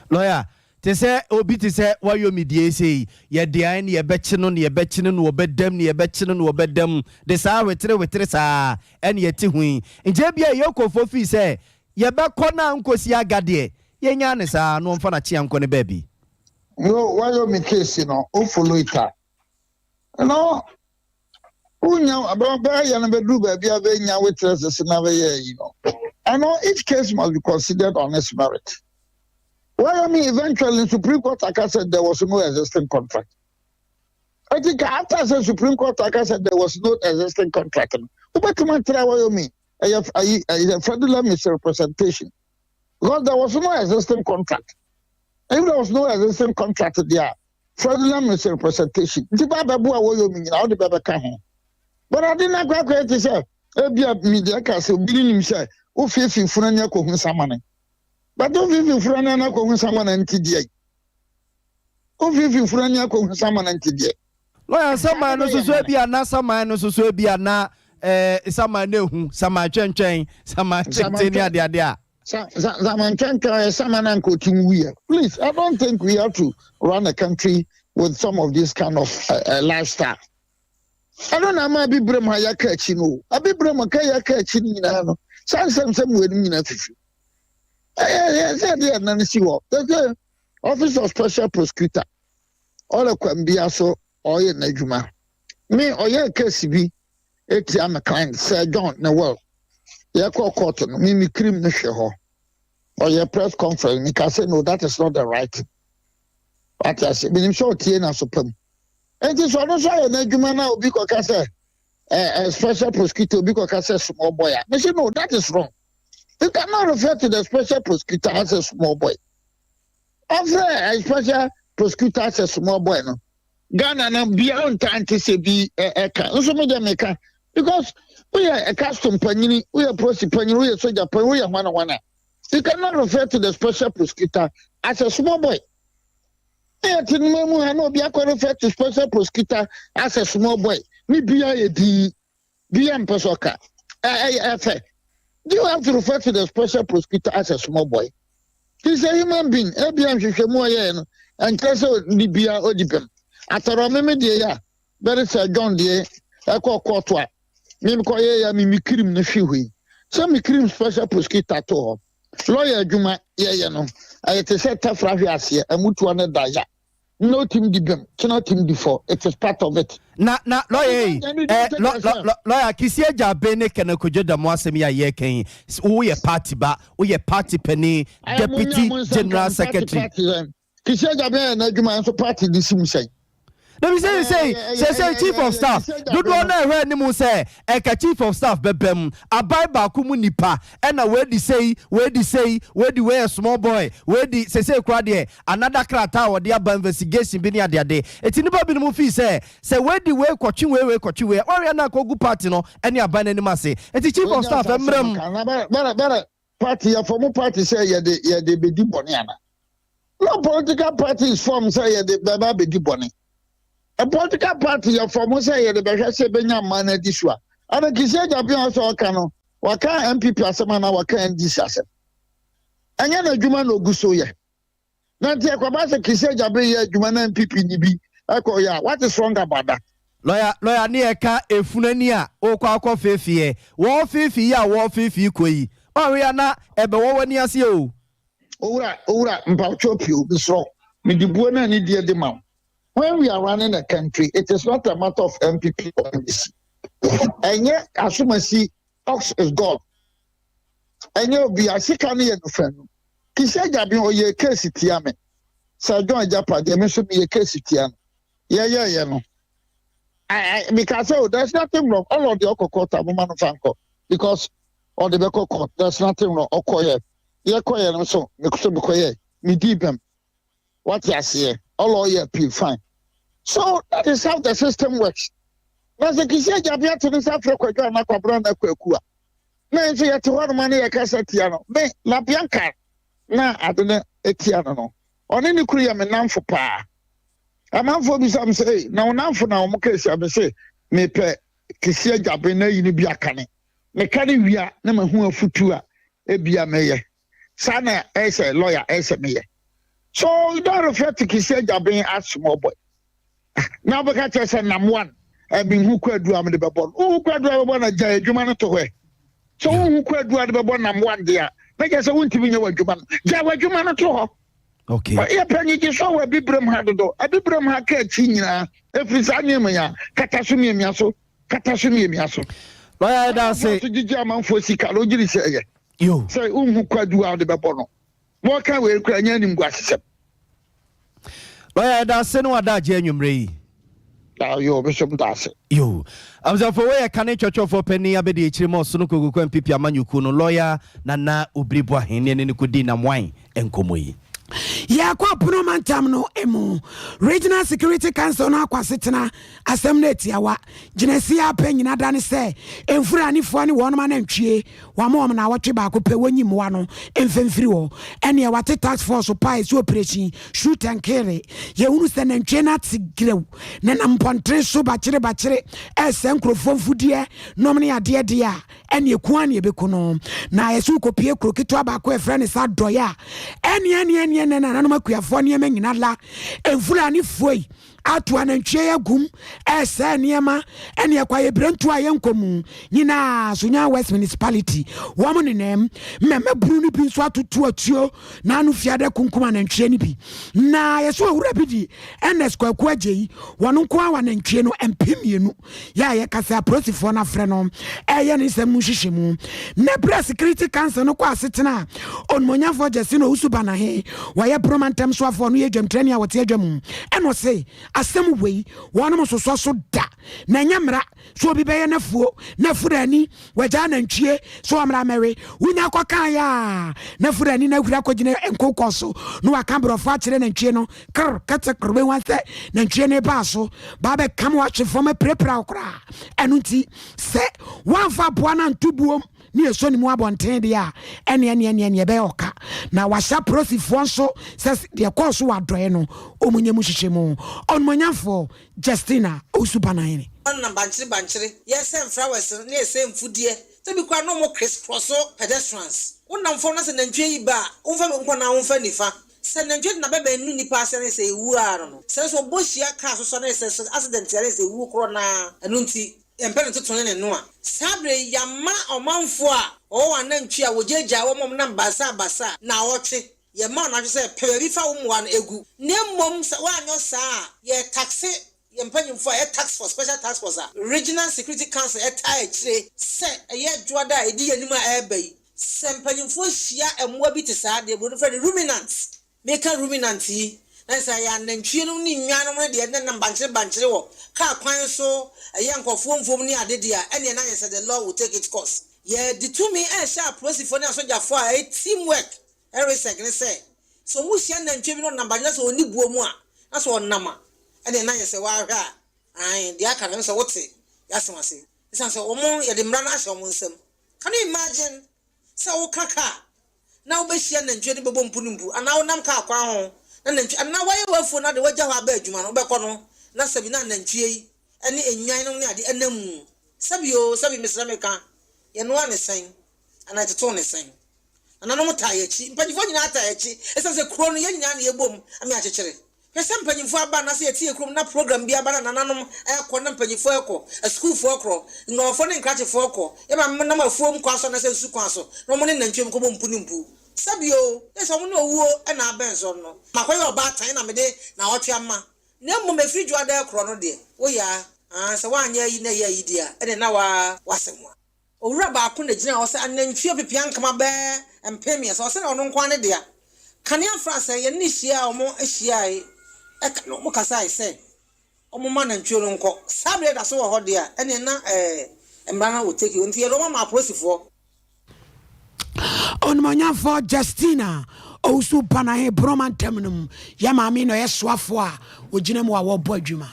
Lawyer, te sɛ obi te sɛ wayɔ die sei, yɛde an ne yɛbɛkye no ne yɛbɛkye no na wɔbɛdam ne yɛbɛkye no na wɔbɛdam de saa wetere wetere saa ɛne yɛte ho yi. Nti ebia yɛkɔfo fii sɛ yɛbɛkɔ na nkosi aga deɛ, yɛnya ne saa na ɔmfa n'akyea nkɔ ne baabi. No, wayɔ case no, o follow it up. No, wonya bɛyɛ no bɛduru baabi a bɛnya witnesses na bɛyɛ yi no. I know each case must be considered on its merit. Wyoming eventually Supreme Court aka said there was no existing contract. I think after the Supreme Court aka said there was no existing contract. Wobɛtumi akyerɛ Wyoming ɛyɛ ɛyɛ fraudulent misrepresentation because there was no existing contract. If there was no existing contract there, fraudulent misrepresentation. Nti ba bɛbo a Wyoming nyinaa wode bɛbɛka ho. But ade no akɔ akɔyɛ te sɛ ebia media ka sɛ obi nim sɛ wofiefi funu ani akɔhu samane. But wofiefi funu ani akɔhu samane nti deɛ. Wofiefi funu ani akɔhu samane nti deɛ. Lawyer, saman no soso ebi ana saman no soso ebi ana saman no ehu saman twɛntwɛn, saman tenten ne adeade a. Saman twɛntwɛn yɛ saman na nka otim wuyɛ. Please, I don't think we have to run a country with some of this kind of lifestyle. Ɛno na ama abibire mu ha yɛka akyi no o. Abibire mu ka yɛka akyi no nyinaa no, saa nsɛm wɔ anim nyinaa fifi. Ɛyɛ sɛ ɛde ɛna no si hɔ. Sɛ Office of Special Prosecutor, ɔlɛ kwan bia so ɔyɛ n'adwuma. Me ɔyɛ case bi etia me client Sir John Newell. Yɛkɔ court no, me mi kirim no hwɛ hɔ. Ɔyɛ press conference, mi ka say no, that is not the right thing. Wate ase, menim sɛ ɔtie na so pam. Nti sɛ ɔno nso ayɛ n'adwuma na obi kɔka sɛ special prosecutor, obi kɔka sɛ small boy a, me say no, that is wrong. You cannot refer to the special prosecutor as a small boy. Ɔfrɛ a special prosecutor as a small boy no, Ghana no bia nta nte sɛ bi ɛka nso mi deɛ meka because woyɛ a custom panyini, woyɛ prosi panyini, woyɛ soja panyini, woyɛ hwana hwana, you cannot refer to the special prosecutor as a small boy. Ɛyɛ te no mu ha na obi akɔ refer to special prosecutor as a small boy ne bia yɛ dii bia mpɛ sɛ ɔka ɛyɛ ɛfɛ. Do you have to refer to the special prosecutor as a small boy? He's a human being. Ebia nhwehwɛmu ɔyɛɛ no ɛnkyerɛ sɛ ne bia ɔdi pɛm atɔrɔ meme deɛ yɛ a bɛre sɛ John deɛ ɛkɔ kɔɔto a meme kɔ yɛ ya mimi kirim no hwe hɔ yi sɛ me kirim special prosecutor to hɔ. Lawyer adwuma yɛyɛ no ɛyɛ te sɛ tafra hwe aseɛ amutoa no da ya na otim di bɛm kyena otim di fɔ. It is part of it. Na lawyer yi lawyer Kissi Agyebeng ne Kenneth Kojo Damoah asɛm yi a yɛreka yi, woyɛ party ba, woyɛ party panin, deputy general secretary. Kissi Agyebeng yɛ n'adwuma nso party di sim sɛn. Dabi, sɛ chief of staff dodoɔ no ɛhwɛ anim sɛ ɛka chief of staff bɛbɛ mu aban baako mu nipa ɛna wɔadi sei, wɔadi sei, wɔadi wei yɛ small boy, wɔadi sɛsei kora deɛ another krataa a wɔde aba investigation bi ne adeade. Eti nipa binom fii sɛ wɔadi wei kɔtwe wei, wei kɔtwe wei, ɔreyɛ no akɔgu party no ɛne aban no anim ase. Eti chief of staff mmerɛ mu. Bɛrɛ party yɛfɔ mu party sɛ yɛde bɛdi bɔne ana? No political party is formed sɛ yɛde bɛba bɛdi bɔne. A political party yɛ form sɛ yɛde bɛhwɛ sɛ bɛnya mmaa no adi so a ana Kissi Agyebeng sɛ ɔka no waka NPP asɛm anaa waka NDC asɛm, ɛnyɛ n'adwuma na ogu so yɛ. Na nti ɛkɔba sɛ Kissi Agyebeng yɛ adwuma na NPP ni bi ɛkɔ yɛ a, what is wrong about that? Lawyer, ne yɛka efunu a wokɔ akɔ feefeɛ wɔn feefee yi a wɔn feefee kɔ yi ɔhwɛ na ɛbɛwɔ wɔ ani ase o. Owura, owura mpawotwo pio bisrɔ mede buo no ani die de ma wo. When we are running a country, it is not a matter of NPP or NDC. Ɛnyɛ asomasi ox is God. Ɛnyɛ obi asika no yɛ nofɛ no. Kissi Agyebeng ɔyɛ case tia me. Sir John Agyapadeɛ me nso meyɛ case tia no. Yɛyɛyɛ no. I because oh, there's nothing wrong. All of the ɔkɔ court a moma no fa nkɔ because ɔde bɛkɔ court. There's nothing wrong. Ɔkɔyɛ. Yɛkɔyɛ no nso, mekɔ so mekɔyɛ. Medi bɛm. Wate aseɛ? Ɔlɔ ɔyɛ appeal fine. So that is how the system works. Na sɛ Kissi Agyabea ato ne nsa afrɛ Kwadwo anaa Kwabena anaa Kwaku a, na yɛn nso yɛte hɔ nom a na yɛkasa tia no. Me, Labianca na ade no tia no no, ɔne ne kunu yɛ me nnamfo paa. Amanfoɔ bisa me sɛ, Ei, na wo nnamfo na wɔn ka ahyia? Me se, mepɛ Kissi Agyabea na ayi no bi akane. Meka no wie a, na mahu afutuo a ebia mɛyɛ. Saa na ɛyɛ sɛ lawyer ɛyɛ sɛ meyɛ. So you don't refer to Kissi Agyabeng as small boy. Na wobɛka kyerɛ sɛ nam one menhu kwadu a mede bɛbɔ no. Wohu kwadu a bɛbɔ no gya adwuma no to hɔ ɛ. So wohu kwadu a de bɛbɔ nam one deɛ a na kyerɛ sɛ wontumi nyɛ w'adwuma no. Gya w'adwuma no to hɔ. Okay. Yɛpɛ nnyegyesoɔ wɔ abibirem ha dodo. Abibirem ha ka akyi nyinaa ɛfiri saa nneɛma yi a kata so miamia so kata so miamia so. Lawyer ɛda ase. So gyegye amanfoɔ sika no wogyere sɛ ɛyɛ. Yo. Sɛ wonhu kwadu a wode bɛbɔ no. Wɔka wei kora nyɛ animguasesɛm. Lɔya yɛda ase ne w'adagye anwummerɛ yi. Ah, yo, me nso meda ase. Yo. Abusuafoɔ wei yɛ kane twɛtwɛfoɔ panin abɛdi akyire ma ɔsono Kokoku NPP amanyɔkuo no lɔya Nana Obiri Boahen ne ɛne no kɔdii Namwan nkɔmmɔ yi. Yɛkɔ Pono mantam no mu. Regional Security Council no akɔ asetena asɛm no atiawa. Gyinasie a apɛ nyina da ne sɛ Mfuranifoɔ ne wɔnom anantwie Wɔama wɔn naawɔtwe baako pɛ wɔnyi mmoa no mfa mfiri hɔ. Ɛnneɛ wɔate task force pa a ɛsi operation shoot and kill. Yɛhunu sɛ nantwie no ate grɛw nenam mpɔntere so bakyere bakyere ɛresɛe nkurɔfoɔ mfudeɛ nom ne adeɛ deɛ a, ɛnneɛ ku ara na yɛbɛku no. Na yɛsɛ wokɔpie kuro ketewa baako a yɛfrɛ no sɛ Adɔeɛ a, ɛnneɛ ɛnneɛ ɛnneɛ ɛnneɛ nananom akuafoɔ nneɛma nyina la. Mfulanifoɔ yi ato anantwie agum, ɛresɛe nneɛma, ɛne ɛkwayɛbirentuo a yɛnkɔ mu nyinaa so nya West Municipality wɔn nenam mmɛmɛbunu no bi nso atoto atuo na ano fiada kunkum anantwie no bi na yɛsɛ owura bi di Ernest Kwaku Agyei wɔn nko ara anantwie no 2000 yɛ a yɛka sɛ apolisifoɔ no afrɛ no ɛyɛ ne nsɛm mu nhwehwɛmu. Na berɛ a Security Council no kɔ asetena a Onimonyamfoɔ Justin Owusu Banahe wɔyɛ Boroma ntɛm soafoɔ no yɛ dwamtirani a wɔte adwa mu ɛna ɔse asɛm wei wɔnom nsosɔ so da na ɛnyɛ mmara sɛ obi bɛyɛ n'afuo na afurani wagyaa nantwie sɛ ɔmmra mmɛwe wonya kɔkaeɛ a na furani no ahuri akɔgyina nkokɔ so na waka borɔfo akyerɛ nantwie no Krr kɛtɛ krr wobɛhu sɛ nantwie no baa so baa bɛkam wahwe fam apirapira wo koraa. Ɛno nti sɛ woamfa aboa no anto buom ne ɛsɔ ne mu abɔnten deɛ a, ɛneɛ ɛneɛ ɛneɛ ɛneɛ ɛbɛyɛ ɔka. Na wahyɛ apolisifoɔ nso sɛ deɛ ɛkɔɔ so wɔ adɔeɛ no wɔn nyɛ mu nhwehwɛmu. Ɔnumonyamfoɔ Justina Owusu Banahene. Wɔnenam bankyere bankyere, yɛsɛn flowers no na yɛsɛn mfudeɛ, sɛ bi koraa na wɔn criss cross pedestrians. Wonam fam na sɛ nantwie yi ba a, womfa benkum anaa womfa nifa. Sɛ nantwie de n'abɛbɛn nu nnipa ase ne sɛ ewu ara no no, sɛ nso ɔbɔ hyia kaa so so ne sɛ sɛ accident a ne sɛ ewu korɔ no ara, ɛno nti yɛmpɛ no ntoto ne ne noa. Saa berɛ yi yɛama ɔmanfoɔ a wɔwɔ wɔn anantwie a wɔgyaagyaa wɔn a wɔnam basaa basaa naawɔtwe, yɛma wɔn naawɔtwe sɛ pɛ baabi fa wo mmoa no gu, na mmom sɛ woanyɔ saa a yɛretakse yɛn mpanyimfo a ɛyɛ task force, special task force a Regional Security Council taa akyire sɛ ɛyɛ dwoada a ɛdi yɛn anim a ɛreba yi, sɛ mpanyimfoɔ hyia mmoa bi te saa, deɛ buroni frɛ no ruminants, meka ruminants yi, na kyerɛ sɛ ɛyɛ anantwie nom ne nnwan nom ne deɛ ɛnenam bankyere bankyere wɔ kaa kwan so, ɛyɛ nkurɔfoɔ mfuom ne ade deɛ a, ɛnneɛ na ayɛ sɛ the law will take its course. Yɛde tumi rehyɛ apolisifoɔ ne asogyafoɔ a ɛyɛ team work Ɛresɛg ne sɛ, sɛ wɔhyia nantwie bi na ɔnam badwene na sɛ ɔnni buo mu a, na sɛ ɔnam a, ɛnneɛ na ayɛ sɛ woahwɛ a, aane, deɛ aka no, ɛno sɛ wote y'asɛm ase. Ɛsiane sɛ wɔn, yɛde mmara no ahyɛ wɔn nsam. Can you imagine sɛ woka kaa na wobɛhyia nantwie no bɛbɔ mpu no mpu, anaa wonam kaa kwan ho na nantwie, anaa woayɛ w'afuo na de woagya hɔ aba adwuma no, wobɛkɔ no na sɛbi na anantwie yi ne nnwan nom ne adeɛ ɛnam mu. Sɛbi oo, sɛbi mesrɛ meka, yɛnoa ne sɛn? Anaa yɛtotoo ne sɛn? Nananom taa yɛn akyi. Mpanyimfoɔ nyinaa taa yɛn akyi. Esiane sɛ kuro no, yɛn nyinaa na yɛbom ma yɛakyekyere. Hwɛ sɛ mpanyimfoɔ aba anaasɛ yɛte yɛn kurom na program bi aba na nananom rekɔ na mpanyimfoɔ rekɔ, asukuufoɔ korɔ, nnwamamfoɔ ne nkrakyefoɔ rekɔ, yɛn maame nam afuom kwan so anaasɛ nsu kwan so na wɔne nantwie kɔbɔ mpu ne mpu. Sɛbi oo, gye sɛ wɔn ne owuo na abɛn so no. Makɔyɛ ɔbaatan na mede naawɔtwe ama. Na mmom ɛfiri Dwoada rekorɔ no deɛ, woyɛ a, aa, sɛ woanyɛ ayi na ɛyɛ ayi deɛ a, ɛnneɛ na woa w'asɛm a. Owura baako na gyinaa hɔ sɛ anantwie ɔpepeankama bɛɛ 300, ɔsɛ na ɔno nko ara ne dea. Kanea fra sɛ yɛne no hyiaa a wɔn hyiae ɛka no wɔn kasae sɛ wɔn mma anantwie no nkɔ. Saa bere da so wɔ hɔ deɛ a ɛneɛ na ɛɛ mmara no wɔ take nti yɛde wɔn ama apolisifoɔ. Onimuonyamfoɔ Justina. Owusu Banahe Boroma ntam no mu. Yɛ maame na ɔyɛ soafoɔ a ɔgyina mu a wɔrebɔ adwuma.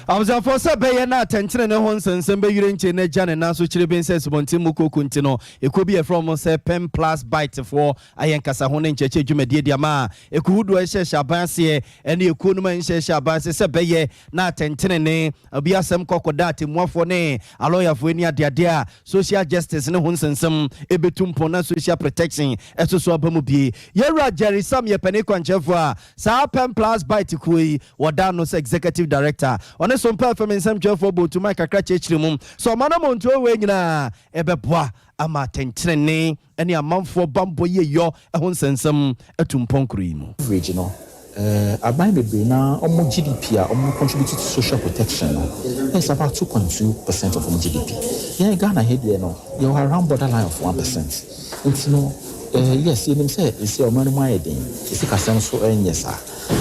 Abusuafoɔ, sɛ ɛbɛyɛ na atɛntenenee ho nsɛnsɛm bɛyire nkyɛ na agya ne nan so kyirebenn sɛ asubɔnten mu kooko nti no, ekuo bi a yɛfrɛ wɔn sɛ Pen Plus Bite foɔ ayɛ nkasaho ne nkyerɛkyerɛ dwumadie de ama ekuo hodoɔ a ɛhyehyɛ aban aseɛ ne ekuo nom a ɛnhyɛhyɛ aban ase sɛ ɛbɛyɛ na atɛntenenee, obi asɛm kɔ kɔda atɛmmuafoɔ ne alɔyafoɔ ani adeadeɛ a social justice ne ho nsɛnsɛm ɛbɛtu mpɔn na social protection ɛso so aba mu bie. Yɛwura Jerry Sam yɛ panin kwankyerɛfoɔ a saa Pen Plus Bite kuo yi wɔda ano sɛ Executive Director. Ɔne Sompa FM nsɛmtwerɛfoɔ bɔɔ tuman kakra kyerɛkyerɛ mu sɛ ɔman amontuo wei nyinaa ɛbɛboa ama atɛntenenee ne amanfoɔ bammɔ yieyɔ ho nsɛnsɛm atu mpɔn kuro yi mu. Average no, aban bebree no ara wɔn GDP a wɔn contribute to social protection no is about 2.2% of wɔn GDP. Yɛn Ghana ha deɛ no, yɛwɔ around border line of 1%. Nti no, yes, yɛnim sɛ seesei ɔman no mu ayɛ den, yɛn sikasɛm nso nyɛ saa.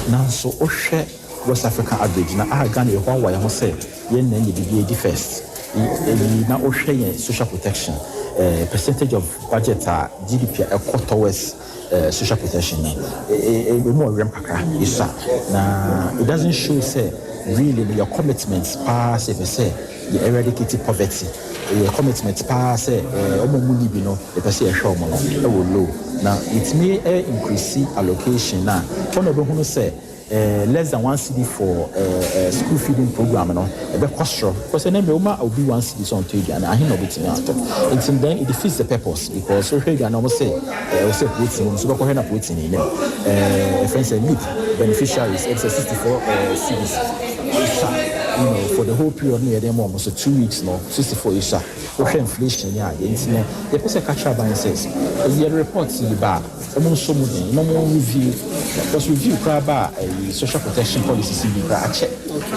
Nanso wohwɛ West Africa average no a, Ghana yɛhoahoa yɛn ho sɛ yɛn na yɛnya biribi adi first. Eyi na wohwɛ yɛn social protection percentage of budget a GDP a ɛkɔ towards social protection no, emu ɔwerɛm kakra, esua. Na it doesn't show sɛ really no yɛ commitment paa sɛ yɛpɛ sɛ yɛ eradicate poverty, yɛ commitment paa sɛ wɔn a wɔnni bi no yɛpɛ sɛ yɛhwɛ wɔn no ɛwɔ low. Na yɛtumi increase allocation no a, hɔ na wobɛhunu sɛ less than 1 cedi for school feeding program no ɛbɛkɔ soro, because ɛnɛ mmerɛ woma obi 1 cedi sɛ ɔntɔ aduane, ahe na ɔbɛtumi atɔ? Nti then it defeats the purpose, because wohwɛ aduane a wɔn sɛ ɛwɔ sɛ protein wɔ mu so, wobɛkɔhwɛ na protein nnim. Ɛfɛn sɛ LEAP beneficiaries ɛbi sɛ 64 cedis esua for the whole period no yɛde ma wɔn so 2 weeks no, 64 esua. Wohwɛ inflation ne adeɛ nti no, yɛpɛ sɛ kakyɛ aban sɛ yɛde report yi ba a, wɔn nso mu den na wɔn review, because review koraa ba a, ɛyi social protection policies bi koraa akyɛ,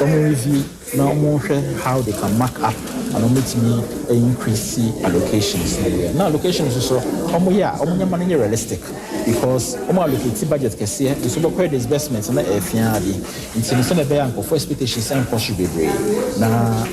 wɔn review na wɔn hwɛ how they can mark up and wɔn bɛtumi increase allocations na yɛ na allocations nso wɔn yɛ a, wɔn nneɛma no nyɛ realistic, because wɔn allocate budget kɛseɛ nso bɛkɔ disbursement na ɛfia ade. Nti no sɛnɛ ɛbɛyɛ a nkɔfo expectations ɛnkɔ so bebree na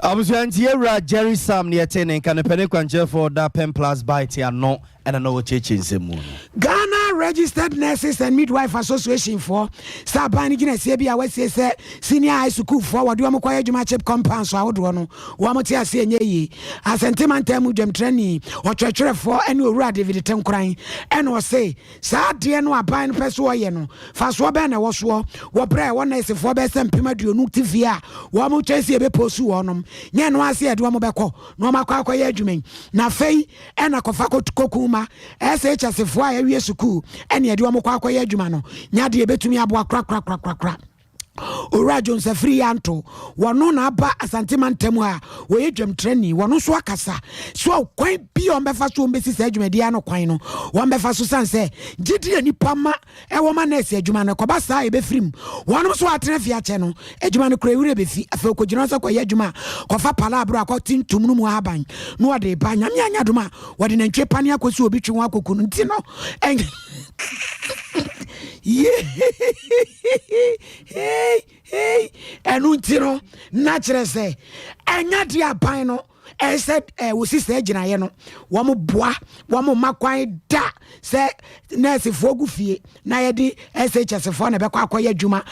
Abusua, nti yɛwura Jerry Sam ne yɛte ne nka ne pɛne kwankyerɛfoɔ da Pen Plus Bite ano ɛna na wɔkyerɛkyerɛ nsɛm mu no. Ghana Registered Nurses and Midwife Association foɔ sɛ aban no gyinasie bi a wasie sɛ senior high school foɔ wɔde wɔn kɔyɛ adwuma CHPS compounds ahodoɔ no, wɔn te ase ɛnyɛ yie. Asante mantam mu dwamtrani ɔtwerɛtwerɛfoɔ ne Owura David Tenkoran ɛna ɔse saa adeɛ no aban no pɛ so ɔyɛ no, fasoɔ bɛn na ɛwɔ soɔ wɔ berɛ a ɛwɔ nɛɛsefoɔ bɛyɛ sɛ 20,000 te fie a wɔn twɛn sɛ yɛbɛpost wɔnom? Nyɛ no ase yɛde wɔn bɛkɔ na wɔn akɔ akɔyɛ adwuma yi na afei ɛna kɔfa kokum ma SHS foɔ a ɛwie sukuu ɛne yɛde wɔn kɔ akɔyɛ adwuma no nya deɛ ɛbɛtumi aboa korakorakorakora. Owura Jones Afiri Yanto, wɔno na aba Asante mantam a wɔyɛ dwamtrani, wɔno nso akasa so kwan bi a wɔbɛfa so wɔbɛsi saa dwumadie ano kwan no wɔbɛfa so sane sɛ gyidi a nipa ma ɛwɔ ma nɛɛse adwuma no ɛkɔba saa a ɛbɛfiri mu. Wɔnom nso atena fie akyɛ no adwuma no kora ewura bɛfi afei ɔkɔgyina sɛ kɔyɛ adwuma a kɔfa pala aboro akɔte ntom no mu ahaban na wɔde ba. Nyame anya dom a wɔde nantwie pane akɔsi obi twe ho akɔku no nti no ɛn yee ɛno nti no na kyerɛ sɛ ɛnya deɛ aban no ɛsɛ wɔsi sɛ gyinaeɛ no wɔn boa wɔn ma kwan da sɛ nɛɛsefoɔ gu fie na yɛde SHS foɔ na ɛbɛkɔ akɔyɛ adwuma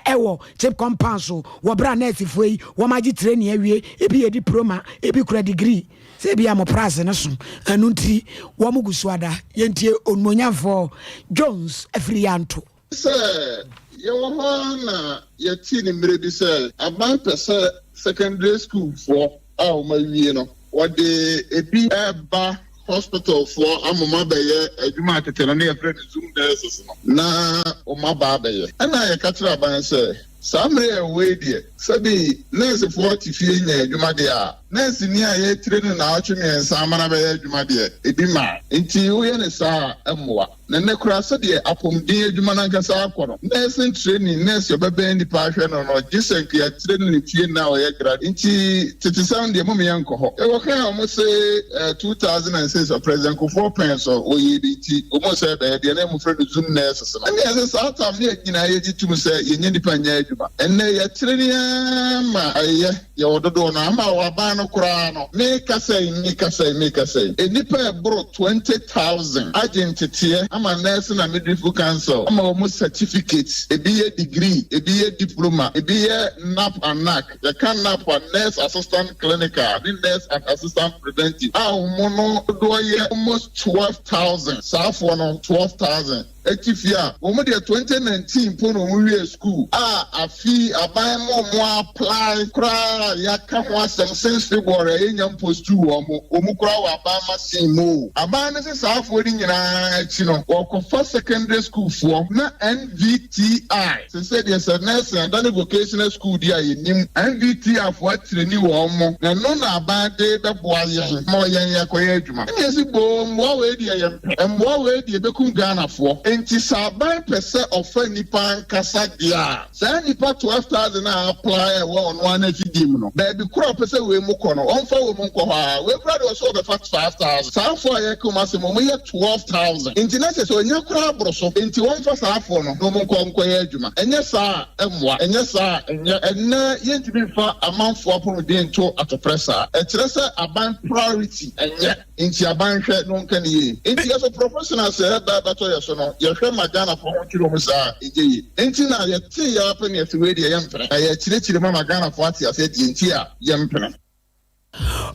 ɛwɔ CHPS compound so wɔ berɛ a nɛɛsefoɔ yi wɔn agye training awie, ebi yɛ diploma, ebi kura degree, sɛ ebi a mo price no so. Ɛno nti wɔn gu so ada. Yɛntie Onumonyamfoɔ Jones Afiri Yanto. Sɛ yɛwɔ hɔ ara na yɛtee ne mmerɛ bi sɛ aban pɛ sɛ secondary school foɔ a wɔn awie no wɔde ebi ɛreba hospital foɔ ama wɔn abɛyɛ adwuma a tete no ne yɛfrɛ no Zoom nurses no na wɔn aba abɛyɛ. Ɛna yɛka kyerɛ aban sɛ saa mmerɛ yɛ wɔ yi deɛ, sɛbi nursefoɔ te fie nya adwuma deɛ a, nurse ni a yɛtire no naawɔtwe 3 ama no abɛyɛ adwuma deɛ, ebi ma nti woyɛ ne saa a ɛmmoa. Na nnɛ koraa, sɛdeɛ apɔmuden adwuma no ankasa akɔ no, nursing training, nurse a ɔbɛbɛn nipa ahwɛ no no, gye sɛ nka yɛatrain no ne fie nna a ɔyɛ grad. Nti tetesɛm deɛ, mom yɛnkɔ hɔ. Yɛkɔkaa a wɔn se 2006 President Kufuor pɛn so wɔyɛɛ bi nti wɔn sɛ ɛbɛyɛ deɛ na wɔfrɛ no Zoom nurses no. Ɛnneɛ sɛ saa tam no yɛn nyinaa yɛgye tom sɛ yɛnyɛ nipa nyɛ adwuma. adwuma. Ɛnnɛ yɛkyere ne ara ma ɛyɛ yɛwɔ dodoɔ no ara ma wɔ aban no koraa no. Merekasa yi, merekasa yi, merekasa yi, nnipa a ɛboro 20,000 agye nteteɛ ama Nursing and Midwifery Council ama wɔn certificate, ebi yɛ degree, ebi yɛ diploma, ebi yɛ NAP and NAC. Yɛka NAP a, Nurse Assistant Clinical ne Nurse and Assistant Preventive a wɔn no dodoɔ yɛ almost 12,000. Saafoɔ no, 12,000. Te fie a, wɔn deɛ 2019 mpo na wɔn wiee school a afe yi aban ma wɔn apply koraa a yɛaka ho asɛm since February a yɛnnya mpostuu wɔn, wɔn koraa wɔ aban machine mu o. Aban no se saa afoɔ no nyinaa akyi no wɔkɔfa secondary school foɔ na NVTI. Sesei deɛ sɛ nursing adane vocational school deɛ a yɛnnim. NVTI foɔ atireni wɔn mo na ɛno na aban de bɛboa yɛn ma yɛn yɛakɔyɛ adwuma. Ɛna yɛsi boo mmoa wei deɛ yɛmpɛ. Mmoa wei deɛ ɛbɛkum Ghanafoɔ. Enti sɛ aban pɛ sɛ ɔfa nnipa ankasa deɛ a, saa nnipa 12,000 a apply a ɛwɔ ɔno ara n'afidie mu no, baabi korɔ a ɔpɛ sɛ wei mo kɔ no, ɔmfa wei mo nkɔ hɔ ara. Wei koraa deɛ ɔse ɔbɛfa 5,000. Saa foɔ a yɛreka wɔn asɛm yi, wɔyɛ 12,000. Enti na kyerɛ sɛ ɔnya koraa aboro so. Enti wɔmfa saa afoɔ no na wɔn nkɔ nkɔyɛ adwuma. Ɛnyɛ saa a, ɛmmoa. Ɛnyɛ saa a, ɛnyɛ. Ɛnnɛ, yɛntumi mfa amanfoɔ apɔmuden nto atoprɛ saa. Ɛkyerɛ sɛ aban priority ɛnyɛ. Enti aban nhwɛ na ɔnka no yie. Enti yɛ so professionals a ɛba ɛbɛtɔ yɛ so no, yɛhwɛ ma Ghanafoɔ ho twere wɔn saa a, ɛnyɛ yie. Enti na yɛtee yɛ ara pɛ na yɛse wei deɛ yɛmpene. Na yɛkyerɛkyerɛ mu ama Ghanafoɔ ate aseɛ deɛ nti a yɛmpene.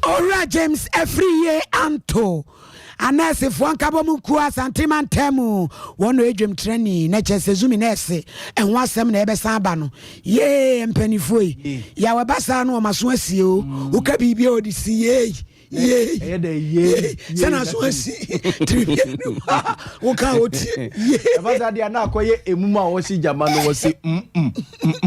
Owura James Afriyie Anto, Anɛɛsefoɔ Nkabom Kuo Asante Mantam mu, wɔn na ɔyɛ dwamtirani, na kyerɛ sɛ Zumi Nɛɛse ɛho asɛm na ɛbɛsan aba no. Yee, mpanimfoɔ yi, yaw ɛba saa no wɔn aso asie o, woka biribi a wɔde si yei. Yei, ɛyɛ dɛ yei, sɛ na aso asi tiribianu woka a wotie yei. Ɛba saa deɛ na akɔyɛ emum a wɔsi gyama no wɔsi mm mm mm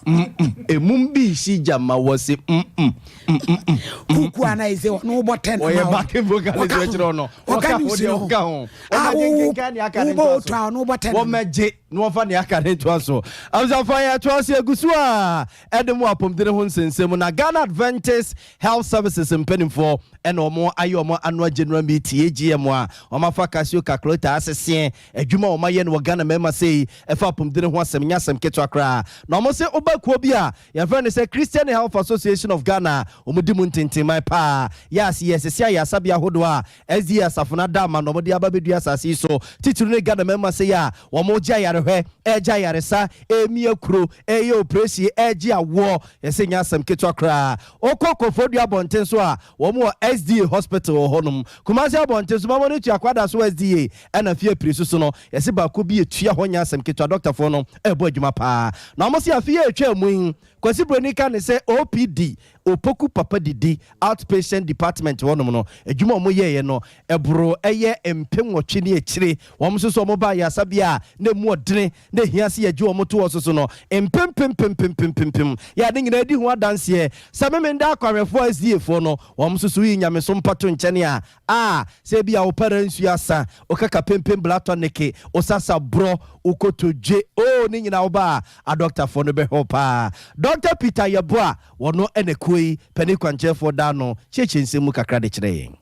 mm mm emum bi si gyama wɔsi mm mm mm mm. Kuku a na ɛsɛ ɔno wobɔ tɛn ɔyɛ backing vocalist wɔkyerɛ ɔno ɔka news no ɔka ho a wobɔ otu a ɔno wobɔ tɛn wɔmɛgye na wɔfa nea aka ne ntoa so. Abusuafo yɛtoa so yɛgu so a ɛde mu apɔmuden ho nsɛnsɛm na Ghana Adventist Health Services mpanimfoɔ na wɔn ayɛ wɔn annual general meeting, AGM, a wɔn afa Casio calculator aseseɛ adwuma a wɔn ayɛ no wɔ Ghana mmarima sei ɛfa apɔmuden ho asɛm nyɛ asɛm ketewa koraa. Na wɔn se woba kuo bi a yɛfrɛ no sɛ Christian Health Association of Ghana a wɔn di mu ntentenman paa yɛ ase yɛ sese ayaresabea ahodoɔ a SDA asafo no ada ama na wɔde aba abɛdua asase yi so, titiriw ne Ghana mmarima sei a wɔregye ayarehwɛ, regye ayaresa, remia kuro, reyɛ oprehyie, regye awoɔ. Yɛse nyɛ asɛm ketewa koraa. Wokɔ Koforidua abɔnten so a, wɔn wɔ SDA hospital wɔ hɔnom. Kumasi abɔnten so, Mamoni tua Kwadaso SDA ɛna afei Apiri so so no, yɛse baako bi etua hɔ nyɛ asɛm ketewa. Dɔktafoɔ no rebɔ adwuma paa. Na wɔse afe yi a etwaa mu yi, Kwasi Broni ka ne sɛ OPD, Opoku Papa Didi, Outpatient Department hɔnom no, adwuma a wɔyɛeɛ no, ɛboro ɛyɛ mpemnwɔtwe ne akyire. Wɔn nso so wɔbaa ayaresabea a na ɛmu ɔdene na ɛhia sɛ yɛgye wɔn to hɔ so so no, mpempempempempempempem. Yɛ a ne nyinaa di ho adanseɛ sɛ Memenda akwanhwɛfoɔ SDA foɔ no, wɔn nso so yi nyamesom pa to nkyɛne a, a, sɛ ebia wo para nsuo asa, wo kaka pempem blatɔneke, wo sasa borɔ, wo kotodwe, oo ne nyinaa woba a, adɔktafoɔ no bɛhwɛ wo paa. Dɔkta Peter Yeboah, wɔno na kuo yi panin kwankyerɛfoɔ da ano kyerɛkyerɛ nsɛm mu kakra de kyerɛ yɛn.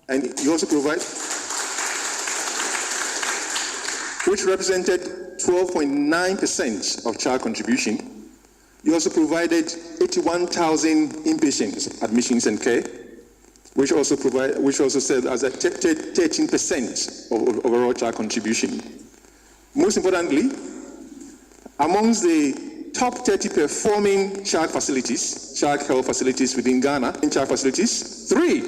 And you also provide which represented 12.9% of child contribution. You also provided 81,000 inpatient admissions and care, which also provide, which also served as a 13% of overall child contribution. Most importantly, amongst the top 30 performing child facilities, child health facilities within Ghana, in child facilities, three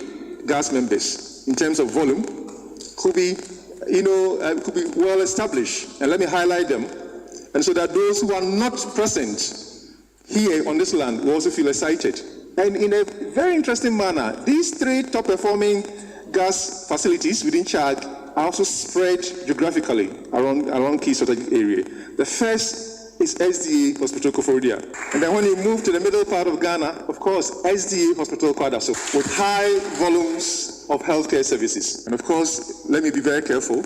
GAS members in terms of volume could be, you know, could be well established. And let me highlight them. And so that those who are not present here on this land will also feel excited. And in a very interesting manner, these three top performing gas facilities within Chad are also spread geographically around, around key strategic area. The first is SDA Hospital Koforidua. And then when you move to the middle part of Ghana, of course, SDA Hospital Kwadaso, with high volumes of healthcare services. And of course, let me be very careful.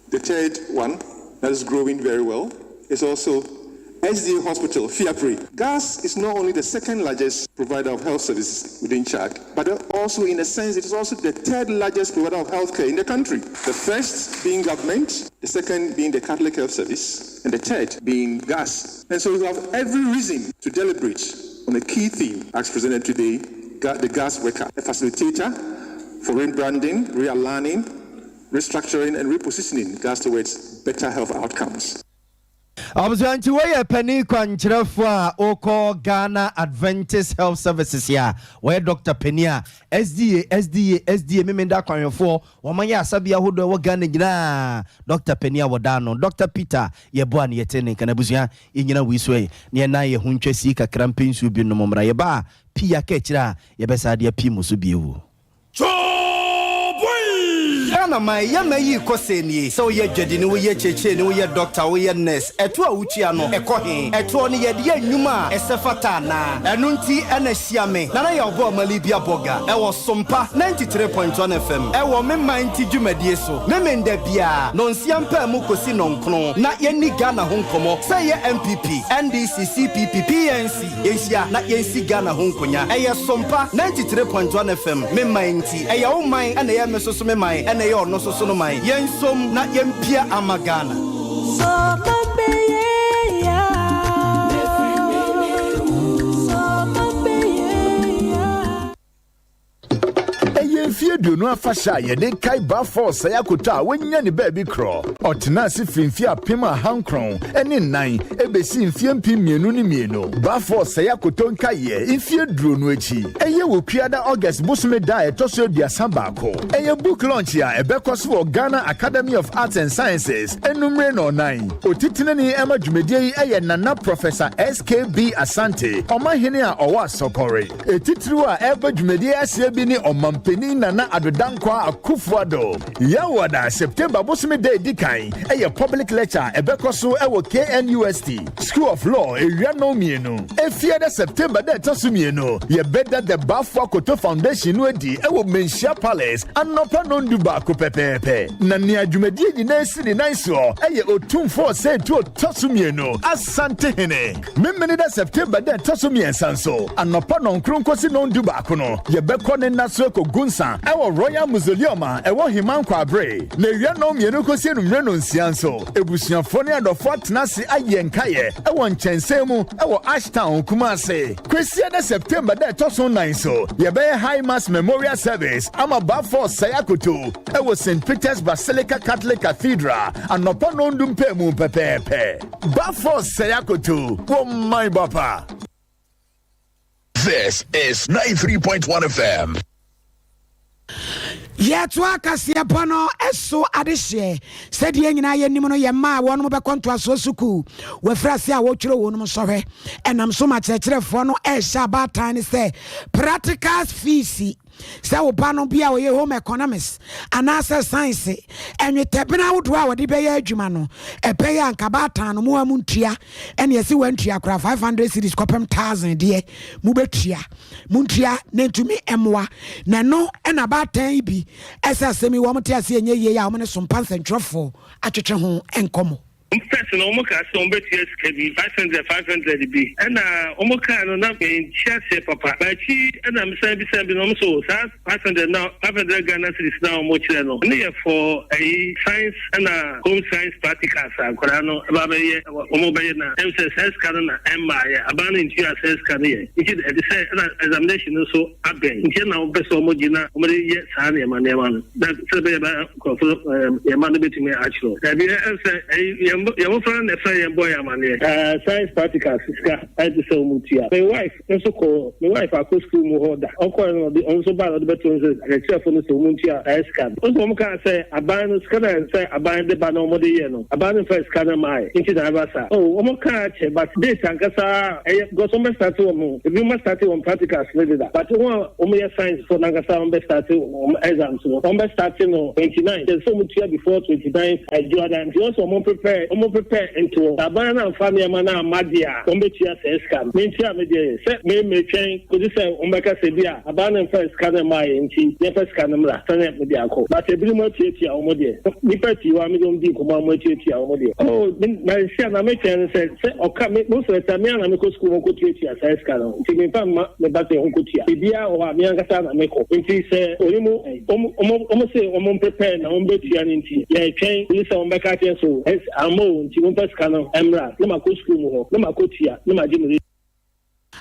The third one that is growing very well is also SDA Hospital, Fiapre. GAS is not only the second largest provider of health services within Chad, but also, in a sense, it is also the third largest provider of healthcare in the country. The first being government, the second being the Catholic Health Service, and the third being GAS. And so we have every reason to deliberate on a key theme as presented today, the gas worker, a facilitator for rebranding, realigning, restructuring, and repositioning gas towards better health outcomes. Abusua, nti wɔyɛ panin kwankyerɛfoɔ a ɔkɔ Ghana Adventist Health Services a wɔyɛ Dr panin a SDA SDA SDA Memenda akwanhwɛfoɔ wɔn ayɛ asabi ahodoɔ ɛwɔ Ghana nyinaa. Dr panin a wɔda no, Dr Peter Yɛboa ne yɛte ne nkana. Abusua, yɛnyina wei so yi ne yɛnan yɛ ho ntwa sie kakra mpɛ nsuo bi nom mmra. Yɛba a pii aka akyire a yɛbɛsa adeɛ pii mu so bio. Ghana man yɛma yi kɔ sɛ nie sɛ woyɛ dwadini, woyɛ kyekyee ne woyɛ doctor, woyɛ nurse, ɛto a wotua no ɛkɔ he? Ɛtoɔ no yɛde yɛ nnwuma a ɛsɛ fata anaa? Ɛno nti ɛna hyia me Nana yɛ ɔbɔ ɔmali bi abɔga ɛwɔ Sompa 93.1 FM ɛwɔ me man nti dwumadie so memenda biaa nɔnsia mpaa mu kɔsi nɔnkron na yɛnni Ghana ho nkɔmmɔ, sɛ yɛ NPP, NDC, CPP, PNC, yɛnhyia na yɛnsi Ghana ho nkonya. Ɛyɛ Sompa 93.1 FM, me man nti. Ɛyɛ wo man ɛna ɛyɛ me soso me man ɛna ɛyɛ ɔno soso no man. Yɛnsom na yɛmpia ama Ghana. Ɛyɛ mfeɛ 20 afahyɛ a yɛde kae Bafo Ɔsɛe Akoto a wanya ne baabi korɔ. Ɔtenaa ase firi mfeɛ 1904 ɛbɛsi mfeɛ 2002. Bafo Ɔsɛe Akoto nkaeɛ mfeɛ 20 akyi. Ɛyɛ wɔ Kuada August bosome da a ɛtɔ so 31. Ɛyɛ book launch a ɛbɛkɔ so wɔ Ghana Academy of Arts and Sciences anumere nnɔnnan. Otitenani ɛma dwumadie yi ɛyɛ Nana Professor SKB Asante, ɔmanhene a ɔwɔ Asɔkɔre. Etitiriw a ɛreba dwumadie aseɛ bi ne Ɔmanpanin Nana Addo Dankwa Akufo-Addo. Yawoada, September bosome da edi kan yɛ public lecture a ɛbɛkɔ so wɔ KNUST, School of Law, ewia nnɔnmienu. Efiada, September da ɛtɔ so 2, yɛbɛda The Baffour Akoto Foundation no adi wɔ Manhyia Palace anɔpa nnɔndu baako pɛpɛɛpɛ. Na nea dwumadie nyinaa si ne nan soɔ yɛ Otumfoɔ Osei Tutu ɔtɔ so 2, Asantehene. Memeneda, September da ɛtɔ so 3 nso, anɔpa 9 kɔsi 11:30 no, yɛbɛkɔ ne nna so akɔgu nsa ɛwɔ Royal Mausoleum a ɛwɔ Himankɔ Abere. Na ewia 2:30 kɔsi anummerɛ 6:00 nso, ebusuafoɔ ne adɔfoɔ atena ase ayɛ nkaeɛ ɛwɔ nkyɛnsɛn mu ɛwɔ Ashtown, Kumase. Kwasiada, September da ɛtɔ so 4 so, yɛbɛyɛ High Mass Memorial Service ama Bafo Osei Akoto ɛwɔ St Peter's Basilica Catholic Cathedral anɔpa 10:00 mpɛ mu pɛpɛɛpɛ. Bafo Osei Akoto wɔ man bapa. This is 93.1 FM. Yɛto akaseɛ pɔ no ɛso adehyeɛ sɛdeɛ nyinaa yɛnim no, yɛ mma a wɔnom bɛkɔ ntoasoɔ sukuu wɔafiri ase a wɔtwerɛ wɔn nom sɔhwɛ ɛnam so ma kyerɛkyerɛfoɔ no ɛrehyɛ abaatan ne sɛ practicals fees, sɛ wo ba no bi a ɔyɛ home economics anaasɛ science, ɛnwetɛbena ahodoɔ a wɔde bɛyɛ adwuma no, ɛbɛyɛ anka baatan no mu a mu ntua. Ɛne ɛsi wantua koraa, 500 cedis kɔpem 1000 deɛ mobɛtua, montua na ntumi mmoa. Na ɛno ɛna baatan yi bi ɛsɛ asɛm yi wɔn te ase ɛnyɛ yie a wɔn ne Sompa nsɛntwerɛfoɔ atwetwe ho nkɔmmɔ. First no, wɔn kaa sɛ wɔn bɛtua sika bi 500 500 bi, ɛna wɔn kaa no na nkyia aseɛ papa baakyi, ɛna mesan bisa bi na wɔn so saa 500 na 500 Ghana cedis na wɔn kyerɛ no ne yɛ for ɛyi science ɛna home science practicals a nkwadaa no ɛba bɛyɛ, wɔn bɛyɛ na ɛm sɛ saa sika no na ɛmmaa yɛ aban no ntua saa sika no yɛ, nti ɛde sɛ ɛna examination no nso abɛn, nti ɛna wɔn pɛ sɛ wɔn gyina wɔn de yɛ saa nneɛma nneɛma no na sɛ bɛyɛ bɛ nkurɔfo yɛn mma no bɛtumi akyerɛw ɛbi ɛm sɛ ɛyi yɛn yɛn mmɔfra no na ɛfɛ yɛn bɔ yɛn amaneɛ. Science practicals sika ɛte sɛ wɔn tua. Me wife nso kɔ, me wife akɔ school mu hɔ da, ɔkɔ no ɔde ɔno nso ba na ɔde bɛto nso akyerɛkyerɛfo no sɛ wɔn tua ɛyɛ sika no nso. Wɔn kaa sɛ aban no sika na sɛ aban de ba na wɔn de yɛ no, aban no nfa sika no maa yɛ, nti na ɛba saa. Oh, wɔn kaa kyɛ, but date ankasa ɛyɛ because wɔn bɛ start wɔn, ebi wɔn bɛ start wɔn practicals ne deda, but wɔn a wɔn yɛ science fo nankasa wɔn bɛ start wɔn exams no, wɔn bɛ start no 29, kyerɛ sɛ wɔn tua before 29 ɛdwoada, nti wɔn sɛ wɔn prepare. sɛ wɔn prepare ntoɔ. Sɛ aban no amfa nneɛma no amma deɛ a, wɔn bɛtua saa sika no. Mentua me deɛ yɛ sɛ me metwɛn kɔsi sɛ wɔn bɛka sɛ bi a aban no mfaa sika no mmaeɛ nti yɛmfa sika no mmra sɛdeɛ mede akɔ. But ebinom atuatua wɔn deɛ. Nnipa pii wɔ hɔ a mede wɔn dii nkɔmmɔ a wɔatuatua wɔn deɛ. Oh, me, na sisi a na metwɛn no sɛ, sɛ ɔka me, most of the time me ara na mekɔ sukuu hɔ kɔtuatua saa sika no. Nti memfa mma me ba sɛ ɔnkɔtua. Biribiara wɔ hɔ a me ankasa na mekɔ. Nti sɛ wɔn mu, wɔn, wɔn, wɔn se wɔn mprepare na wɔbɛtua no nti, yɛretwɛn kɔsi sɛ wɔbɛka akyerɛ so, ɛs, amma o, nti momfa sika no mmra na makɔ sukuu mu hɔ na makɔtua na magye me.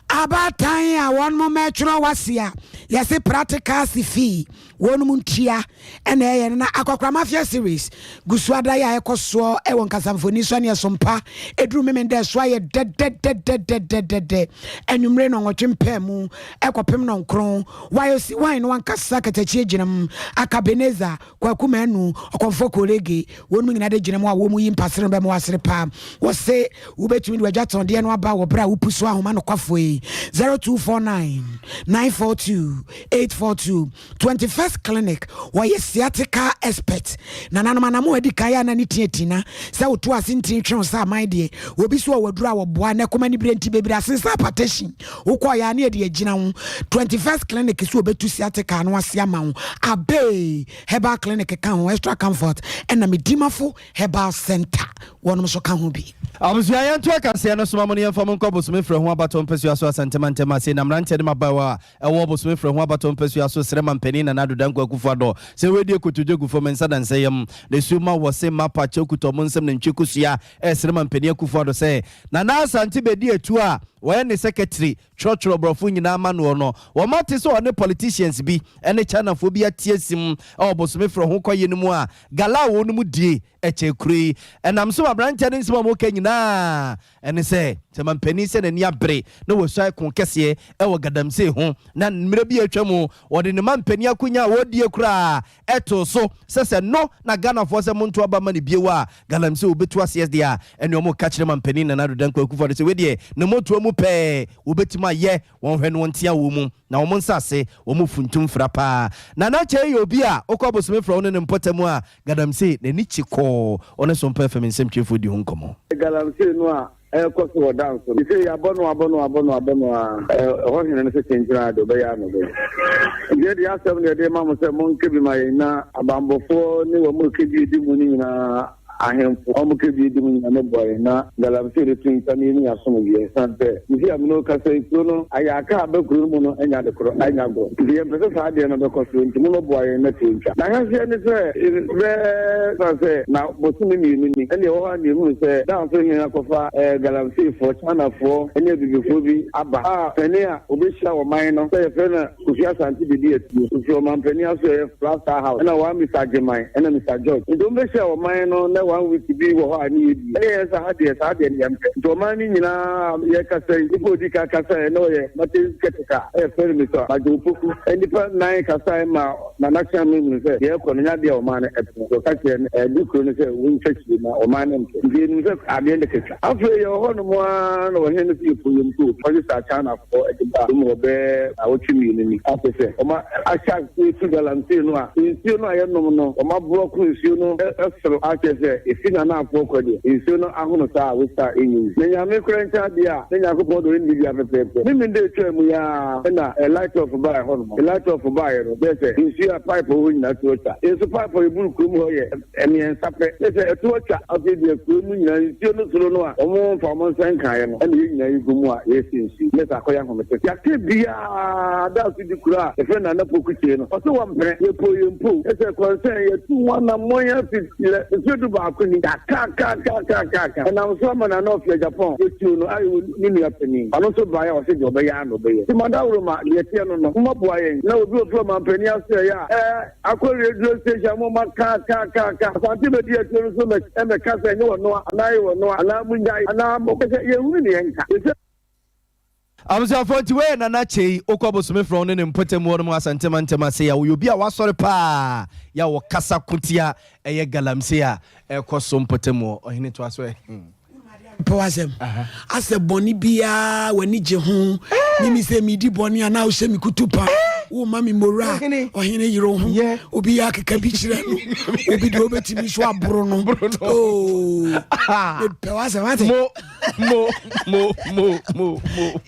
Abaatan a wɔnom mɛtwerɛ wase a yɛse practicals fee wɔnom ntua ɛna ɛyɛ no na Akɔkora Mafia series gu so ada yɛ a ɛkɔ soɔ ɛwɔ nkasamfoni so ɛne ɛsompa ɛduru memenda ɛso ayɛ dɛdɛdɛdɛdɛdɛdɛ anwummere nɔnwɔtwe mpaa mu ɛkɔpem nɔnkron YOC wine no ankasa katakyie gyinam Akabenezer Kwaku Manu, Ɔkɔmfoɔ Kolege, wɔnom nyinaa de gyina mu a wɔn yi mpasere no bɛma wasere paa. Wɔse wobɛtumi de w'adwatɔndeɛ no aba wɔ berɛ a wopu so ahoma nokwafoɔ yi 0249 942 842. 21st Clinic, wɔyɛ sciatica expert. Nananom anamo adi kan yɛ a na ne ti atina sɛ woto ase ntini twe wo sɛ aman deɛ obi so wɔ waduru a wɔboa na ɛkɔma ne berɛ nti bebree asensan hypertension Wokɔeɛ a ne yɛde agyina wo. 21st Clinic so wɔbɛtu sciatica no ase ama wo. Abey Herbal Clinic ka ho, Extra Comfort ɛna Medimafo Herbal Center wɔnom nso ka ho bi. Abusua yɛnto akaseɛ no soma mo no yɛmfa mo nkɔ bosome frɛ ho abatoɔ mpasua so Asante mantam ase na mmeranteɛ ne mmabaawa a ɛwɔ bosome frɛ ho abatoɔ mpasua so srɛ mampanin Nana Addo Dankwa Akufo Addo sɛ wɔadi akotodwe gu fam nsa da nsa yam na su ma wɔ se mma pa kyɛw kuta ɔmo nsam nantwie kosua ɛresrɛ mampanin Akufo Addo sɛ Nana Asante bɛdi atuo a wɔyɛ ne sɛkɛtiri twerɛtwerɛ borɔfo nyinaa ma noɔ no. Wɔate sɛ ɔne politicians bi ne Chinafoɔ bi ate asim wɔ bosome frɛ ho kɔyɛ no mu a gala a wɔnom die kyɛ kuro yi. Ɛnam so ma aberanteɛ no nsɛm a wɔka nyinaa ne sɛ sɛ mampanin sɛ n'ani abere na wasuae ko kɛseɛ wɔ gadamsey ho na mmerɛ bi a atwa mu wɔde ne mampanin akonya a wɔredie koraa too so sɛ sɛ no na Ghanafoɔ sɛ monto aba ma no bio a Galamsey wɔbɛtu aseɛ deɛ a ɛne wɔn reka kyerɛ mampanin Nana Addo Dankwa Akufo-Addo sɛ wei deɛ ne mmɔtoa mu pɛɛ wɔbɛtumi ayɛ wɔn hwɛ no wɔn ntea wɔn mu na wɔn nsase wɔn funtum fra paa. Nana Kyei yɛ obi a wokɔ abosome frɛ wo ne ne mpɔtam a Galamsey n'ani kye kɔɔ ɔne Sompa FM nsɛmtwerɛfoɔ di ho nkɔmmɔ. Galamsey no a ɛrekɔ so wɔ dan so no. Seesei yɛabɔ no abɔ no abɔ no abɔ no ara, ɛhɔ hene no se kyenkyen ara de, ɔbɛyɛ ano bɛyɛ. Nti yɛde asɛm na yɛde rema mo sɛ monka bi ma yɛn na abanbɔfoɔ ne wɔn a wɔka bi di mu no nyinaa, ahemfo a wɔka bi di mu nyinaa mmɛboa yɛn na galamsey no to ntwa na yɛnni asomdwoeɛ. Ɛsiane sɛ seesei a me ne wo kasa yi, kuro no ayɛ aka a aba kuro no mu no nyɛ ade korɔ, anyɛ agorɔ. Nti yɛmpɛ sɛ saa adeɛ no bɛkɔ so, nti mommɛboa yɛn na to ntwa. N'ahyɛaseɛ ne sɛ, bɛɛ sane sɛ na bosome mmienu ni ɛna ɛwɔ hɔ a na yɛhunu sɛ Danso hene akɔfa Galamseyfoɔ, Chinafoɔ ne Abibifoɔ bi aba a panin a ɔbɛhyia ɔman no sɛ yɛfrɛ no Kofi Asante bɛdi atuo. Ɔfiri ɔmanpanin asoɛeɛ Flagstaff House ɛna one Mister Agyeman ɛna Mister George. Nti wɔbɛhyia ɔman no na one week bi wɔ hɔ a ne yɛdi. Ɛne yɛn sɛ ha deɛ saa deɛ no yɛmpɛ. Nti ɔman no nyinaa yɛkasa yi nipa a ɔdi kan kasaeɛ na ɔyɛ Martin Ketekaa a yɛfrɛ no Mister Madwo Opoku. Nnipa nnan kasaeɛ ma Nana Kyerɛ hunu sɛ deɛ ɛrekɔ no nyɛ adeɛ a ɔman no pɛ, nti ɔka kyerɛɛ no ɛde kuro no sɛ wɔntwa kyire na ɔman no mpɛ. Nti yɛnim sɛ adeɛ no kɛtwa. Afei yɛwɔ hɔ nom ara na ɔhene no sɛ yɛpɔ yɛn mpo, ɔgye saa Chinafoɔ de baa kurom hɔ bɛyɛ naawɔtwe mmienu ni. Akyɛ sɛ wɔn ahyɛ aseɛ tu galamsey no a, nsuo no a yɛnom no wɔn aborɔko nsuo no soro akyɛ sɛ ɛfi Nanafoɔ kɔ deɛ nsuo no ahono saa a wosa ɛnyɛ yie. Na Nyame koraa nkyɛn adeɛ a na Nyankopɔn dɔ no nni biribiara pɛpɛɛpɛ. Memenda ɛtwaa mu yi ara na light off baa ɛhɔ nom. Light off baeɛ no, bɛyɛ sɛ nsuo a pipe wɔ hɔ nyinaa to atwa. Nso pipe a ɛburu kurom hɔ yɛ mmiɛnsa pɛ. Kyerɛ sɛ ɛto atwa. Afei deɛ kuro mu nyinaa nsuo no soro no a wɔmfa wɔn nsa nkaeɛ no, ɛna yɛn nyinaa yɛgu mu a yɛresi nsuo. Nyɛ sɛ akɔyɛ ahometete. Yɛate biara da so di kuro a yɛfrɛ no Nana Poku Kyei no, ɔse wɔmpene. Yɛpoo yɛn mpo. Kyerɛ sɛ kɔnsɛn, yɛatu ho anammɔn afi kyerɛ mfeɛ dubaako ni. Yɛakaakaakaakaaka. Ɛnam so ama Nana Ɔfia Japan yɛtuu no ayɛ wɔ ne nua panin. Ɔno nso baeɛ a ɔse deɛ ɔbɛyɛ ara na ɔbɛyɛ. Nti Madaworoma, deɛ ɛteɛ no no, momma boa yɛn na obi ofiri ɔmanpanin asoɛeɛ a, ɛɛ, akɔ radio station momma ka ka ka ka. Asante bɛdi akyire no nso mmɛka sɛ ɛnyɛ ɔnoa anaa ɛyɛ ɔnoa anaa monnyae anaa mo, kyerɛ sɛ yɛnhunu deɛ yɛnka. Yɛsɛ. Abusuafoɔ nti wei yɛ Nana Kyei wokɔ bosome frɛ wo ne ne mpɔtam hɔ nom Asante mantam ase a ɔyɛ obi a wasɔre paa yɛ a ɔkasa ko tia ɛyɛ galamsey a ɛkɔ so mpɔtam hɔ ɔhene toa so ɛ. Pɛ w'asɛm asɛ bɔne biara w'ani gye ho ne mi sɛ medi bɔne anaa wohyɛ me kutu pa. Woma me mmowura ɔhene yere ho obi yɛ akeka bi kyerɛ no obi deɛ wobɛtumi so aboro no oh, mepɛ w'asɛm ate. Mo mo mo mo mo mo.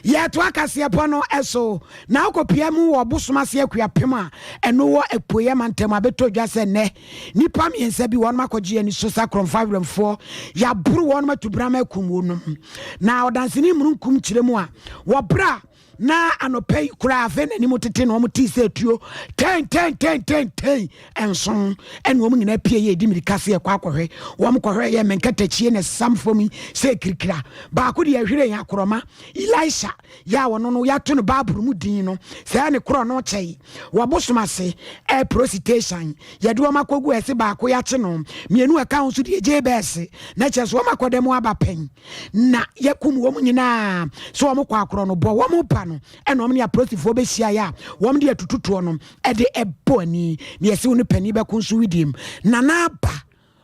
Yɛto akaseɛpɔ no so na wokɔpia mu wɔ bosom ase akuapem a ɛno wɔ apueɛ mantam abɛtɔ dwa sɛ nnɛ nnipa mmiɛnsa bi wɔnom akɔgye ani so sɛ akorɔmfo awerɛmfoɔ yɛaboro wɔnom atu brama akum wɔnom. Na ɔdanseni mununkum kyerɛ mu a wɔ berɛ a na anɔpa yi koraa afei n'anim tete na wɔn tee sɛ tuo tɛn tɛn tɛn tɛn tɛn nson ɛna wɔn nyinaa pie yɛ edi mirika sɛ ɛkɔ akɔhwɛ. Wɔn kɔhwɛ yɛ mɛnkatakyie na ɛsam fam yi sɛ kirikira. Baako deɛ ɛhwere yɛn akorɔma Elisha yɛ a ɔno no yɛato no Bible mu din no sɛ ne korɔ no kyɛe wɔ bosom ase ɛ prositation yɛde wɔn akɔgu ɛse baako yɛakye no mmienu ɛka ho nso deɛ gye bɛɛse na kyerɛ sɛ wɔn akɔda mu aba pɛn na yɛkum wɔn nyinaa sɛ wɔn kɔ akorɔ no bɔ wɔn ba no ɛna wɔn ne apolisifoɔ bɛhyiaeɛ a wɔn de atututoɔ no ɛde ɛbɔ ani na yɛsi wo ne panin bɛko nso widiem. Nana Aba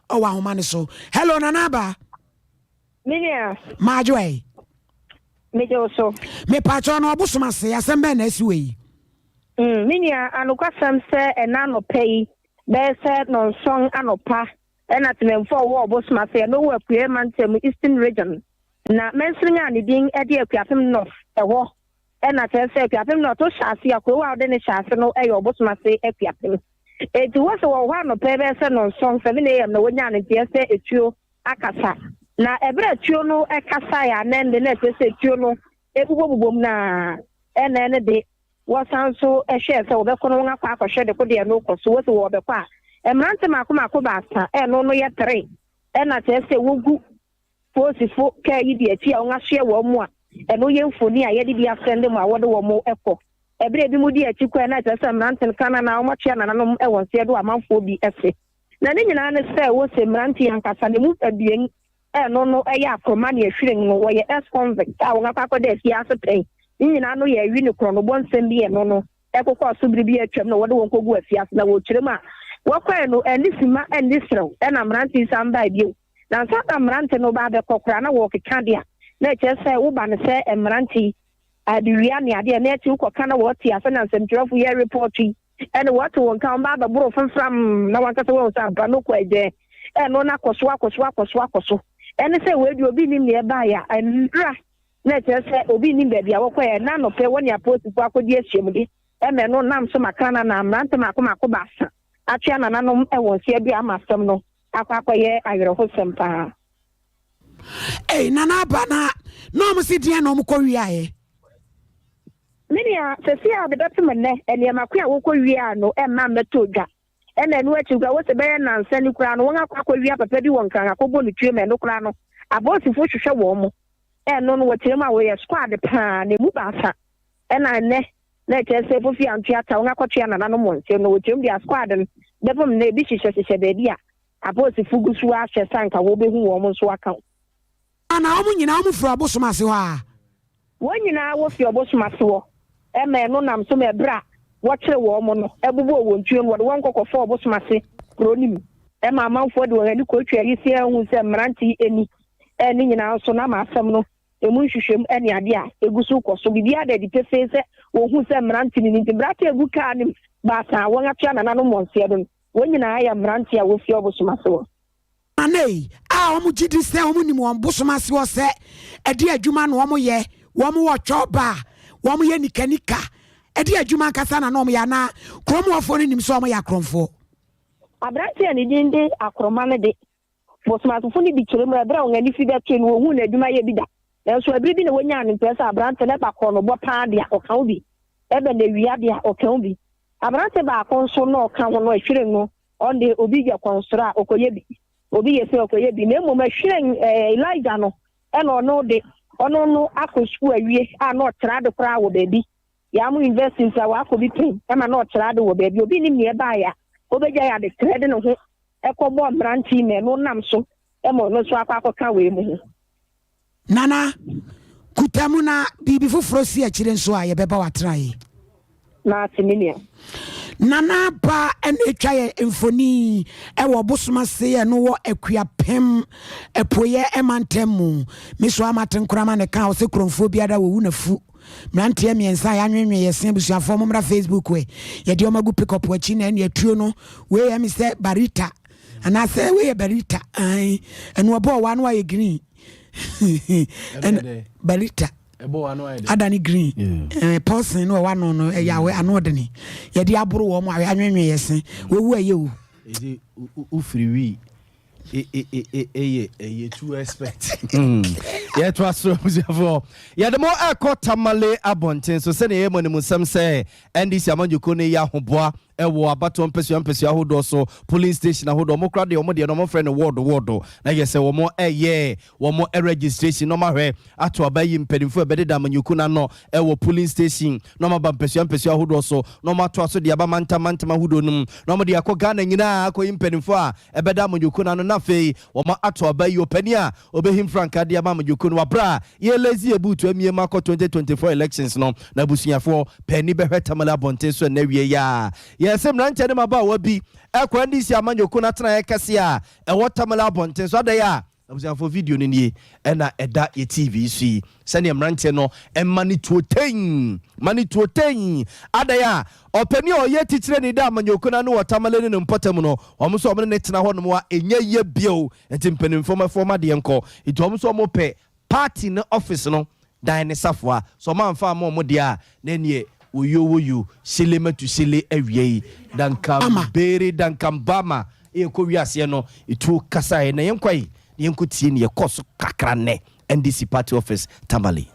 ɔwɔ ahoma no so. Hello Nana Aba. Menua. Maajo ɛ. Megye wo so. Mepaakyɛw na ɔbosom ase asɛm bɛn na asi wɔ yi? Me nua, anokwasɛm sɛ ɛna anɔpa yi bɛyɛ sɛ nɔnsɔn anɔpa ɛna temamfo a wɔwɔ ɔbosom ase ɛno wɔ Apueɛ mantam Eastern Region na mansini a ne din de Akuapem North ɛhɔ ɛna kyerɛ sɛ Akuapem North wohyɛ ase a kurow a wode ne hyɛ ase no ɛyɛ ɔbosom ase Akuapem. Enti wɔ sɛ wɔwɔ hɔ anɔpa yi bɛyɛ sɛ nɔnsɔn, 7 am, na wɔnyaa no nteɛ sɛ etuo akasa. Na ɛberɛ a tuo no kasaeɛ a na ɛnde na ɛkyerɛ sɛ tuo no bobɔbobɔ mu no ara ɛna ɛno de wɔsan nso hwɛɛ sɛ wɔbɛkɔ no wɔn akɔ akɔhwɛ de ko deɛ no rekɔ so. Wɔsi wɔrebɛkɔ a mmerante mmaako mmaako baasa ɛno no yɛ tere ɛna kyerɛ sɛ wɔgu polisifo kaa yi di akyi a wɔasoɛ wɔn mu a ɛno yɛ mfoni a yɛde bi asɛnde mu a wɔde wɔn kɔ. Ɛberɛ a ebinom di akyi kɔɛ na kyerɛ sɛ mmerante no kan anaa wɔakyea nananom wɔ nseɛ do amanfoɔ bi se. Na ne nyinaa ne sɛ wose mmerante yi ankasa no emu abien a ɛno no yɛ akoroma ne ahwiren no wɔyɛ ex-convict a wɔn akɔ akɔda afiase pɛn. Ne nyinaa no yɛ awi ne korɔnobɔ nsɛm bi a ɛno no ɛkokɔɔ so bere bi a atwam na wɔde wɔn kɔguu afiase na wɔkyerɛ mu a wɔkɔe no anni simma anni serew ɛna mmerante yi san bae bio. Na ansa na mmerante no reba abɛkɔ koraa na wɔrekeka de a na ɛkyerɛ sɛ woba no sɛ mmerante yi adewia ne adeɛ na akyi wokɔka na wɔte ase na nsɛmtwerɛfo yɛ report yi ɛne wɔte wɔn nka wɔn ba abɛboro fomfram na wankasa wɔn sɛ ampa no kɔ ɛgyɛn ɛno na akɔ so akɔ so akɔ so akɔ so ɛne sɛ wei deɛ obi nim nea ɛbaeɛ a ɛnra na ɛkyerɛ sɛ obi nim baabi a wɔkɔɛ ɛna anɔpɛ wɔne apolisifoɔ akɔdi ahyiamudi ɛma ɛno nam so makra na na mmerante mako mako baasa atwea nananom ɛwɔ nseɛ bi ama asɛm no akɔ akɔyɛ awerɛhosɛm paa. Ei nana aba na na ɔmo se deɛn na ɔmo kɔ wiaɛ. Me nua, sɛsei a mebɛpem nnɛ, nneɛma ko a wokɔ wiaa no mma mmɛtɔ dwa. Ɛna ɛno akyi koraa, wose bɛyɛ nnansa ni koraa no, wɔn akɔ akɔwia papa bi wɔ Nkran akɔbɔ no tuo ma ɛno koraa no, apolisifo hwehwɛ wɔn mo. Ɛno no, wɔkyerɛ mu a wɔyɛ squad paa, na emu baasa ɛna nnɛ na ɛkyerɛ sɛ Fofi Antoa ta wɔn akɔtoa nananom wɔn nsam no, wɔkyerɛ mu deɛ squad no bɛpem nnɛ ebi hyehyɛhyehyɛ baabi a apolisifo gu so ara hwɛ sɛ anka wɔbɛhu wɔn nso aka ho. Ana wɔn nyinaa wɔn firi ɔbosom ase hɔ a? Wɔn nyinaa wofi ɔbosom ase hɔ ma ɛno nam so ma ɛberɛ a wɔkyere wɔn no bobɔɔ wɔn tuo no, wɔde wɔn kɔ kɔfaa ɔbosom ase kuro no mu ma amanfoɔ de wɔn ani kɔtwaa awisiaa huu sɛ mmerante yi ni. Ne nyinaa nso na ama asɛm no ɛmu nhwehwɛmu ne adeɛ a ɛgu so rekɔ so. Biribiara da adi pefee sɛ wɔhuu sɛ mmerante no ni nti mmerante a ɛgu kaa no mu baasa a wɔatoa nananom wɔn nseɛ do no, wɔn nyinaa yɛ mmerante a wɔfi ɔbosom ase hɔ. Anei, a wɔn gye di sɛ wɔn nim wɔn bosom ase hɔ sɛ ɛde adwuma na wɔn yɛ, wɔn wɔ twɔba a wɔn yɛ nika nika, ɛde adwuma ankasa na na wɔn yɛ anaa kurom hɔfoɔ no nim sɛ wɔn yɛ akorɔmfoɔ? Aberante a ne din de Akoroma no de, bosomasofo no bi kyerɛ mu a, bere a wɔn ani fi bɛtoe no, wɔnhuu n'adwuma yɛ bi da. Nanso bere bi na wonyaa no nteɛ sɛ aberante no ɛba korɔnobɔ paa de a, ɔka ho bi. Ɛba n'awia de a, ɔka ho bi. Aberante baako nso na ɔka ho no, ɛhwiren no, Ɔno de, obi yɛ kɔnsoro a, ɔkɔyɛ bi. Obi yɛ sei a, ɔkɔyɛ bi. Na mmom ɛhweren Elijah no, ɛna ɔno de, ɔno no akɔ sukuu awie a na ɔkyerɛ ade koraa wɔ baabi. Yaamu University nti a wakɔ bi pɛn ma na ɔkyerɛ ade wɔ baabi. Obi nnim nea ɛbaeɛ a ɔbɛgyae adekyerɛ de ne ho kɔbɔɔ mmerante yi ma ɛno nam so ma ɔno nso akɔ akɔka wei mu ho. Nana, kuta mu na biribi foforɔ si akyire nso a yɛbɛba w'atenaeɛ. Mate me nua. Nana Aba na ɛtwa yɛ mfoni wɔ ɔbosom ase ɛno wɔ Akuapem Apueɛ mantam mu. Me so ama tenkorama ne ka ɔsɛ kuromfoɔ biara wɔwu na fu. Mmeranteɛ mmiɛnsa a yɛanwenwe yɛ se abusuafoɔ mommra Facebook ɛ. Yɛde wɔn agu pickup akyi na ɛne atuo no wei yɛ me sɛ barita anaasɛ wei yɛ barita ae ɛno ɔbɔɔ wa no ayɛ green barita. Ada ne green eh, pɔsen no ɛwɔ ano no ɛyɛ awɛ ano ɔdene yɛde aboro wɔn awɛ anwenwe yɛ se wɔwu ɛyɛ o. Ɛdi wofiri wii ɛyɛ ɛyɛ too expert. Yɛto aso abusuafoɔ yɛde mo ɛkɔ Tamale abɔnten so sɛdeɛ ɛyɛ mo animusɛm sɛ NDC amanyɔkuo no yɛ ahoboa ɛwɔ abatoɔ mpɛsua mpɛsua ahodoɔ so polling station ahodoɔ wɔn kora deɛ wɔn deɛ no wɔn frɛ no ward ward na yɛ sɛ wɔn ɛyɛ wɔn registration na wɔn ahwɛ ato aba yi mpanimfoɔ ɛbɛdeda amanyɔkuo no ano ɛwɔ polling station na wɔn aba mpɛsua mpɛsua ahodoɔ so na wɔn atoa so de aba mantam mantam ahodoɔ no mu na wɔn de akɔ Ghana nyinaa akɔyi mpanimfoɔ a ɛbɛda amanyɔkuo no ano na afei wɔn ato aba yi ɔpanin a ɔbɛhim frankaa de ama amanyɔkuo no wɔ aberɛ a yɛrelazy yɛ buutu amie mu akɔ 2024 elections no na abusuafoɔ paani bɛhwɛ Tamale abɔnten so ɛnnɛ awie yi a yɛse mmeranteɛ ne mmabaawa bi ɛkɔ NDC amanyɔkuo no atenaeɛ kɛseɛ a ɛwɔ Tamale abɔnten so adɛn a Abusuafoɔ video no nie ɛna ɛda yɛ TV so yi sɛdeɛ mmeranteɛ no ɛma ne tuo tein ma ne tuo tein adan a ɔpanin a ɔyɛ tikyerɛni da amanyɔkuo no ano wɔ Tamale ne ne mpɔtam no wɔn nso wɔn ne ne tena hɔ nom a ɛnyɛ yie bio nti mpanimfoɔ mɛfoɔ ma deɛ nkɔ nti wɔn nso wɔn pɛ Party no office no dan ne safoa sɛ ɔmo anfa amma ɔmo deɛ a na ɛneɛ woyo woyo shele matu shele awiei dankam bere dankam bama yɛkɔ wiaseɛ no etuo kasaɛ na yɛnkɔ ayi na yɛnkɔ tie neɛ ɛkɔɔ so kakra nnɛ NDC party office Tamale.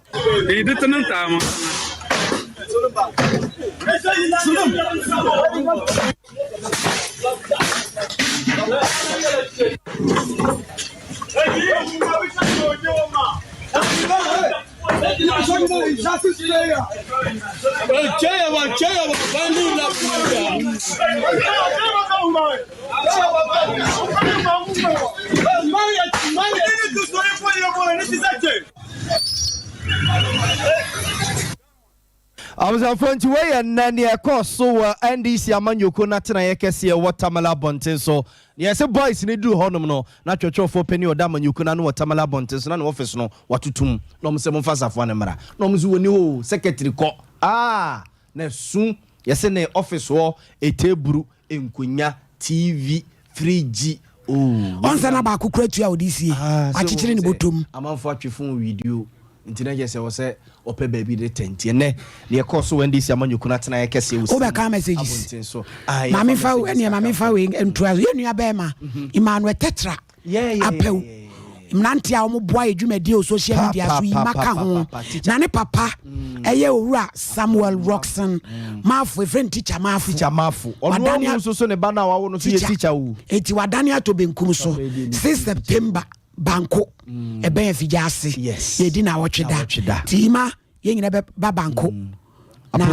Abusuafoɔ nti wei yɛ nnɛ neɛ ɛkɔɔ so wɔ NDC amanyɔkuo no atenaeɛ kɛseɛ ɛwɔ Tamale abɔnten so. Neɛ ɛsɛ boys no duru hɔnom no na twɛtwɛfoɔ panin a ɔda amanyɔkuo no ano wɔ Tamale abɔnten so na ne office no watotom na wɔn sɛ momfa safoa no mmra na wɔn nso wɔnni hɔ o secretary kɔ ah na ɛsu yɛse ne office hɔ ɛteburu nkonya, TV, fridge, oh. Ɔnsa na baako kura tua a ɔde sie, Ah, sɛ wakyekyere ne wohu sɛ bɔtɔm. amanfoɔ atwe phone video nti na kyerɛ sɛ ɛwɔ sɛ ɔpɛ baabi de tɛ nti ɛnnɛ deɛ ɛkɔɔ so wɔ NDC amanyɔkuo no atenaeɛ kɛseɛ wɔ Wobɛka Sini messages. abɔnten so. Ah, yɛfa Maame fa messages ɛneɛ maame kakra fa mfa. wei ntoa so. Yɛn nua bɛrima Emmanuel Tetra Apɛw mmeranteɛ a wɔboa yɛ dwumadie wɔ social media so yi maka ho na ne papa mm. ɛyɛ owura Samuel Rockson mm. Maafo efrɛ no teacher Maafo. Teacher Maafo ɔno ɔno nso so ne ba no a wawo no so yɛ teacher o. Eti wadane atɔ benkum so 6 September banko mm. ɛbɛn afigya ase yɛdi na awɔtwe da ti ima yɛn nyina bɛba banko. Na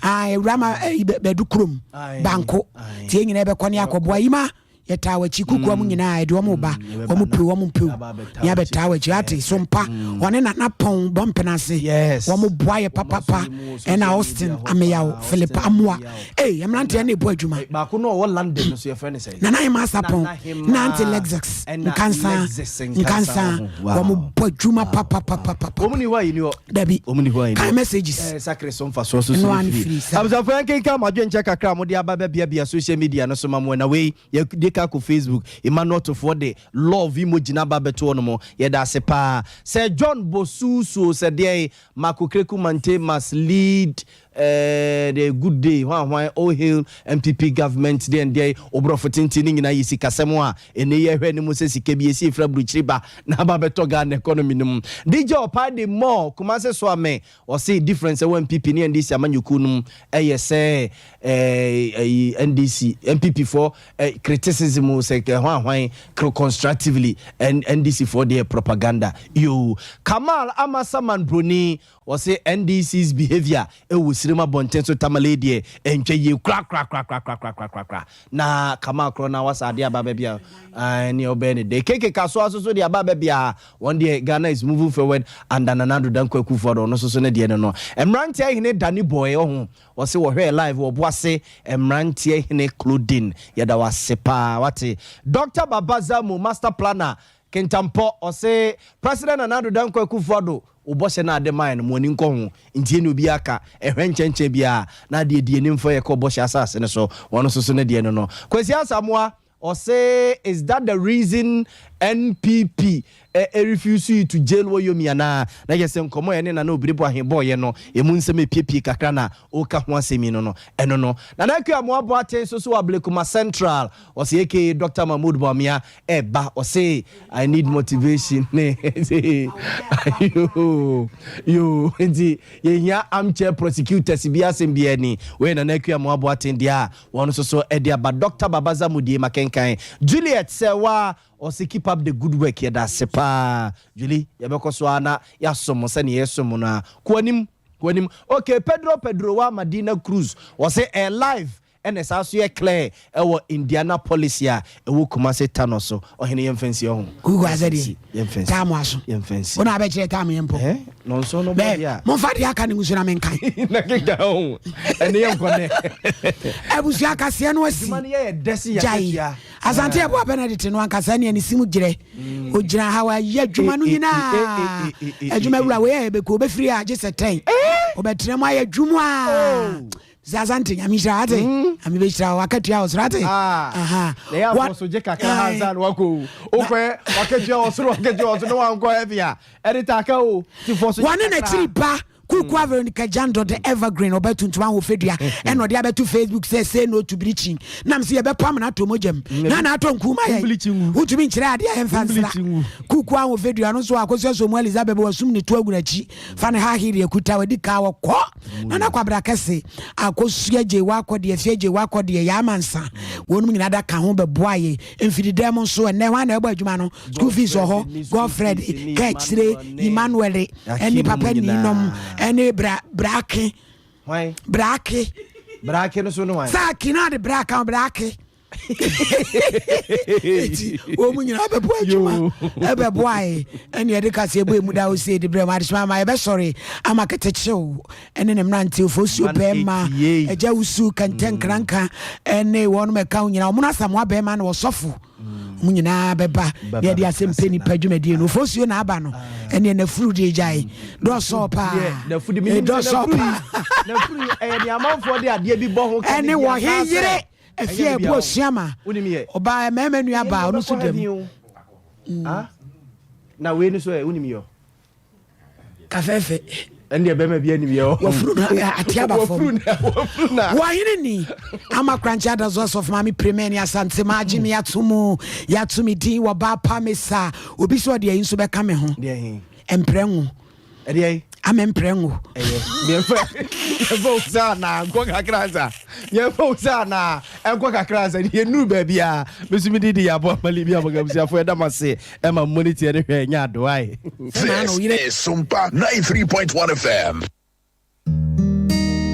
awura ma bɛdu kurom banko ti yɛn nyina bɛkɔ ne akɔboa ima. Yɛtaa w'akyi kokoa mu nyinaa yɛde wɔn ba wɔn piw wɔn mpiw ne abɛtaa w'akyi ate so mpa wɔne nana pɔn bɔ mpena ase wɔn boa yɛ papapa ɛna Austin Ameyaw Philip Amoa ee mmeranteɛ na ɛbɔ adwuma baako no ɔwɔ London no so yɛfrɛ no sɛ Nana Hema Asapɔn na Auntie Lexus Nkansa Nkansa wɔn bɔ adwuma papapapapa wɔn ni hɔ ayi ni hɔ dabi wɔn ni hɔ ayi ni kan hɔ messages ɛɛ sakre so mfasoɔ so ɛno so ano firi firi sa abusuafo yɛn kenkan mo adwenkyɛ kakra a mode aba bɛbiabia social media no so ma mo na wei yɛde ka kɔ Facebook Emmanuel Tofoɔ de love emoji no aba bɛto hɔ nom yɛda ase paa sɛ John Bosuusuo sɛ deɛ Marco Kreku Mante must lead Eh deɛ good day hwan hwan all hail NPP government deɛn deɛn obrɔfo tenten ne nyinaa yɛ sikasɛm a ɛnɛ yi ɛhwɛ anim sɛ sika bi ɛsi efiri aburukyiri ba na aba abɛtɔ Ghana economy no mu DJ Ɔpaa de more Kumasi so ame ɔse difference ɛwɔ NPP ne NDC amanyɔkuo no mu ɛyɛ sɛ ɛɛ ɛyi NDC NPP foɔ ɛ criticism sɛ hwan hwan constructively NDC foɔ deɛ propaganda yoo Kamal Amasaman Broni. Wɔse NDC's behaviour wɔ Sirem abɔnten so Tamale deɛ ɛntwa yie korakorakorakorakorakorakora. Na Kamal korɔ na wasa adeɛ aba baabi a ɛneɛ wobɛyɛ ne dɛ. KK Kasoa nso so de aba baabi a wɔn deɛ Ghana is moving forward under Nana Addo Dankwa Akufo-Addo ɔno nso so ne deɛ no no. Mmeranteɛ hene Danny Boy ɔho wɔse wɔhwɛɛ live wɔ Boase Mmeranteɛ hene Claudine yɛda wo ase paa wate. Doctor Baba Zamu Master Planner Kintampɔ ɔse President Nana Addo Dankwa Akufo-Addo Wo bɔhyɛ no a ade mae no, mo ani nkɔ ho, nti ɛnni obiara ka, ɛhwɛ nkyɛnkyɛn biara, na adeɛ di anim fa yɛ kɔ bɔhyɛ asase no so, wɔn nso so ne deɛ no no. Kwasi Asamoah, ɔse is that the reason NPP refuse you to jail Woyomi anaa? Na kyerɛ sɛ nkɔmmɔ a ɛne Nana Obiri Boahen bɔeɛ no, ɛmu nsɛm ɛpiepie kakra na ɔreka ho asɛm yi no no, ɛno no. Nana Akua Amoah Boateng nso so wɔ Ablekuma Central, ɔse aka Doctor Mahmood Bawumia ɛba ɔse I need motivation ne yoo yoo nti yɛhia armchair prosecutors bi asɛm biara ni wei Nana Akua Amoah Boateng deɛ a wɔn nso so ɛde aba Doctor Baba Zamudie makenkan Juliet Sɛwa ɔse keep up the good work yɛda ase paa Julie yɛbɛkɔ so ara na yɛasom mo sɛnea yɛsom no a kɔ anim kɔ anim okay Pedro Pedro wa Madina Cruz ɔse ɛyɛ live Ɛna ɛsan so yɛ clear ɛwɔ Indianapolis a ɛwɔ Kumasi Tano so. Ɔhene yɛmfa nsi ɔho. Kuku asɛ deɛ. Yɛmfa nsi. Taamu aso. Yɛmfa nsi. Wo na abɛkyerɛ taamu yɛn mpo. Eh, nɔnso no bɔ deɛ a. Momfa deɛ aka no ngu so na menkan. Na keka ho. Ɛne yɛ nkɔ nɛ. Abusua kaseɛ no asi. Adwuma no yɛ dɛ se Gyae. yɛakatua. Asante Yeboah Benedict no ankasa nea ne si mu gyerɛ. Ogyina ha wayɛ adwuma no nyinaa. Adwuma wura wei a yɛbɛku obɛfiri a gye sɛ tɛn. Ɔbɛtena mu ayɛ adwuma a. Sɛ Asante nyame nhyira wate mm. nyame bɛhyira wo akatua wɔ soro ate ah. na yɛ afɔ so gye kakra ha nsa na wakɔ o wokɔɛ wakatua wɔ soro wakatua wɔ soro na wankɔ heaven a ɛde taaka o ti fɔ so gye wɔne n'akyiri ba kuku mm. Veronica Jando the evergreen ɔbɛ tuntum ahofadua mm. ɛna ɔde abɛto Facebook sɛ say no to bleaching nam sɛ yɛbɛpam no atɔ mogya mu mm. na na atɔ nku ma yɛ wotumi nkyerɛ adeɛ a yɛmfa nsra kuku ahofadua no nso akɔsua so mu Elizabeth wasum ne to agu n'akyi fa ne ha hiri akuta wadi ka wɔkɔ Nana Kwabena Kɛse, Akosua Gyei Wakɔ deɛ, Afia Gyei Wakɔ deɛ, Yaa Mansa, wɔnom nyinaa da ka ho bɛboa yɛ. Mfididɛm nso, ɛnnɛ hwan na ɛbɔ adwuma no? School fees wɔ hɔ, Godfred, Kɛkyire, Emmanuel, ɛne Papa Ninom, ɛne Bra, Brake. Hwan? Brake. Brake no so ne hwan? Saaki na de Brake, Brake. Eti wɔn mu nyinaa bɛbɔ adwuma ɛbɛboa yɛ ɛne ɛde kaseɛ bɔ emu da ose de brɛ mu adesoma ama yɛbɛsɔre ama ketekyew ɛne ne mmerante ofosuo bɛrima agya wusu kɛntɛn kranka ɛne wɔn mɛka ho nyinaa wɔn asamoa bɛrima na wɔsɔfo wɔn nyinaa bɛba na yɛde asɛm pɛ nipa dwumadie no ofosuo na aba no ɛne nafuru de gyae dɔsɔ paa dɔsɔ paa ɛne wɔ he yere Afie a ɛbu osua ma ɔbaa mmarima nua baa ɔno nso dam. Mm. Na wei no so ɛ wonim yɛ. Kafɛɛfɛ. Ɛndeɛ bɛrima bi anim yɛ. Wafuru no ate aba fam. Wafuru na. Wahene ni ama krankye adazo asɔfo maame piremɛ ne asante ma agye me ato mu yɛato me din wɔ baa pa me sa obi sɛ ɔde ayi nso bɛka me ho. Mprɛ ngo. Ɛdeɛ yi. Ame mprɛ ngo. Ɛyɛ. Yɛmfa yɛmfa wo sɛ anaa nkɔ kakra nsa. Yɛmfa wo sɛ anaa nkɔ kakra nsa. Yɛnuru baabi a me nso mede di yɛabɔ amali bi abɔga abusuafoɔ yɛda mo ase ɛma mmɔ ne tiɛ ne hwɛ ɛnyɛ adoae. This is Sumpa 93.1 FM.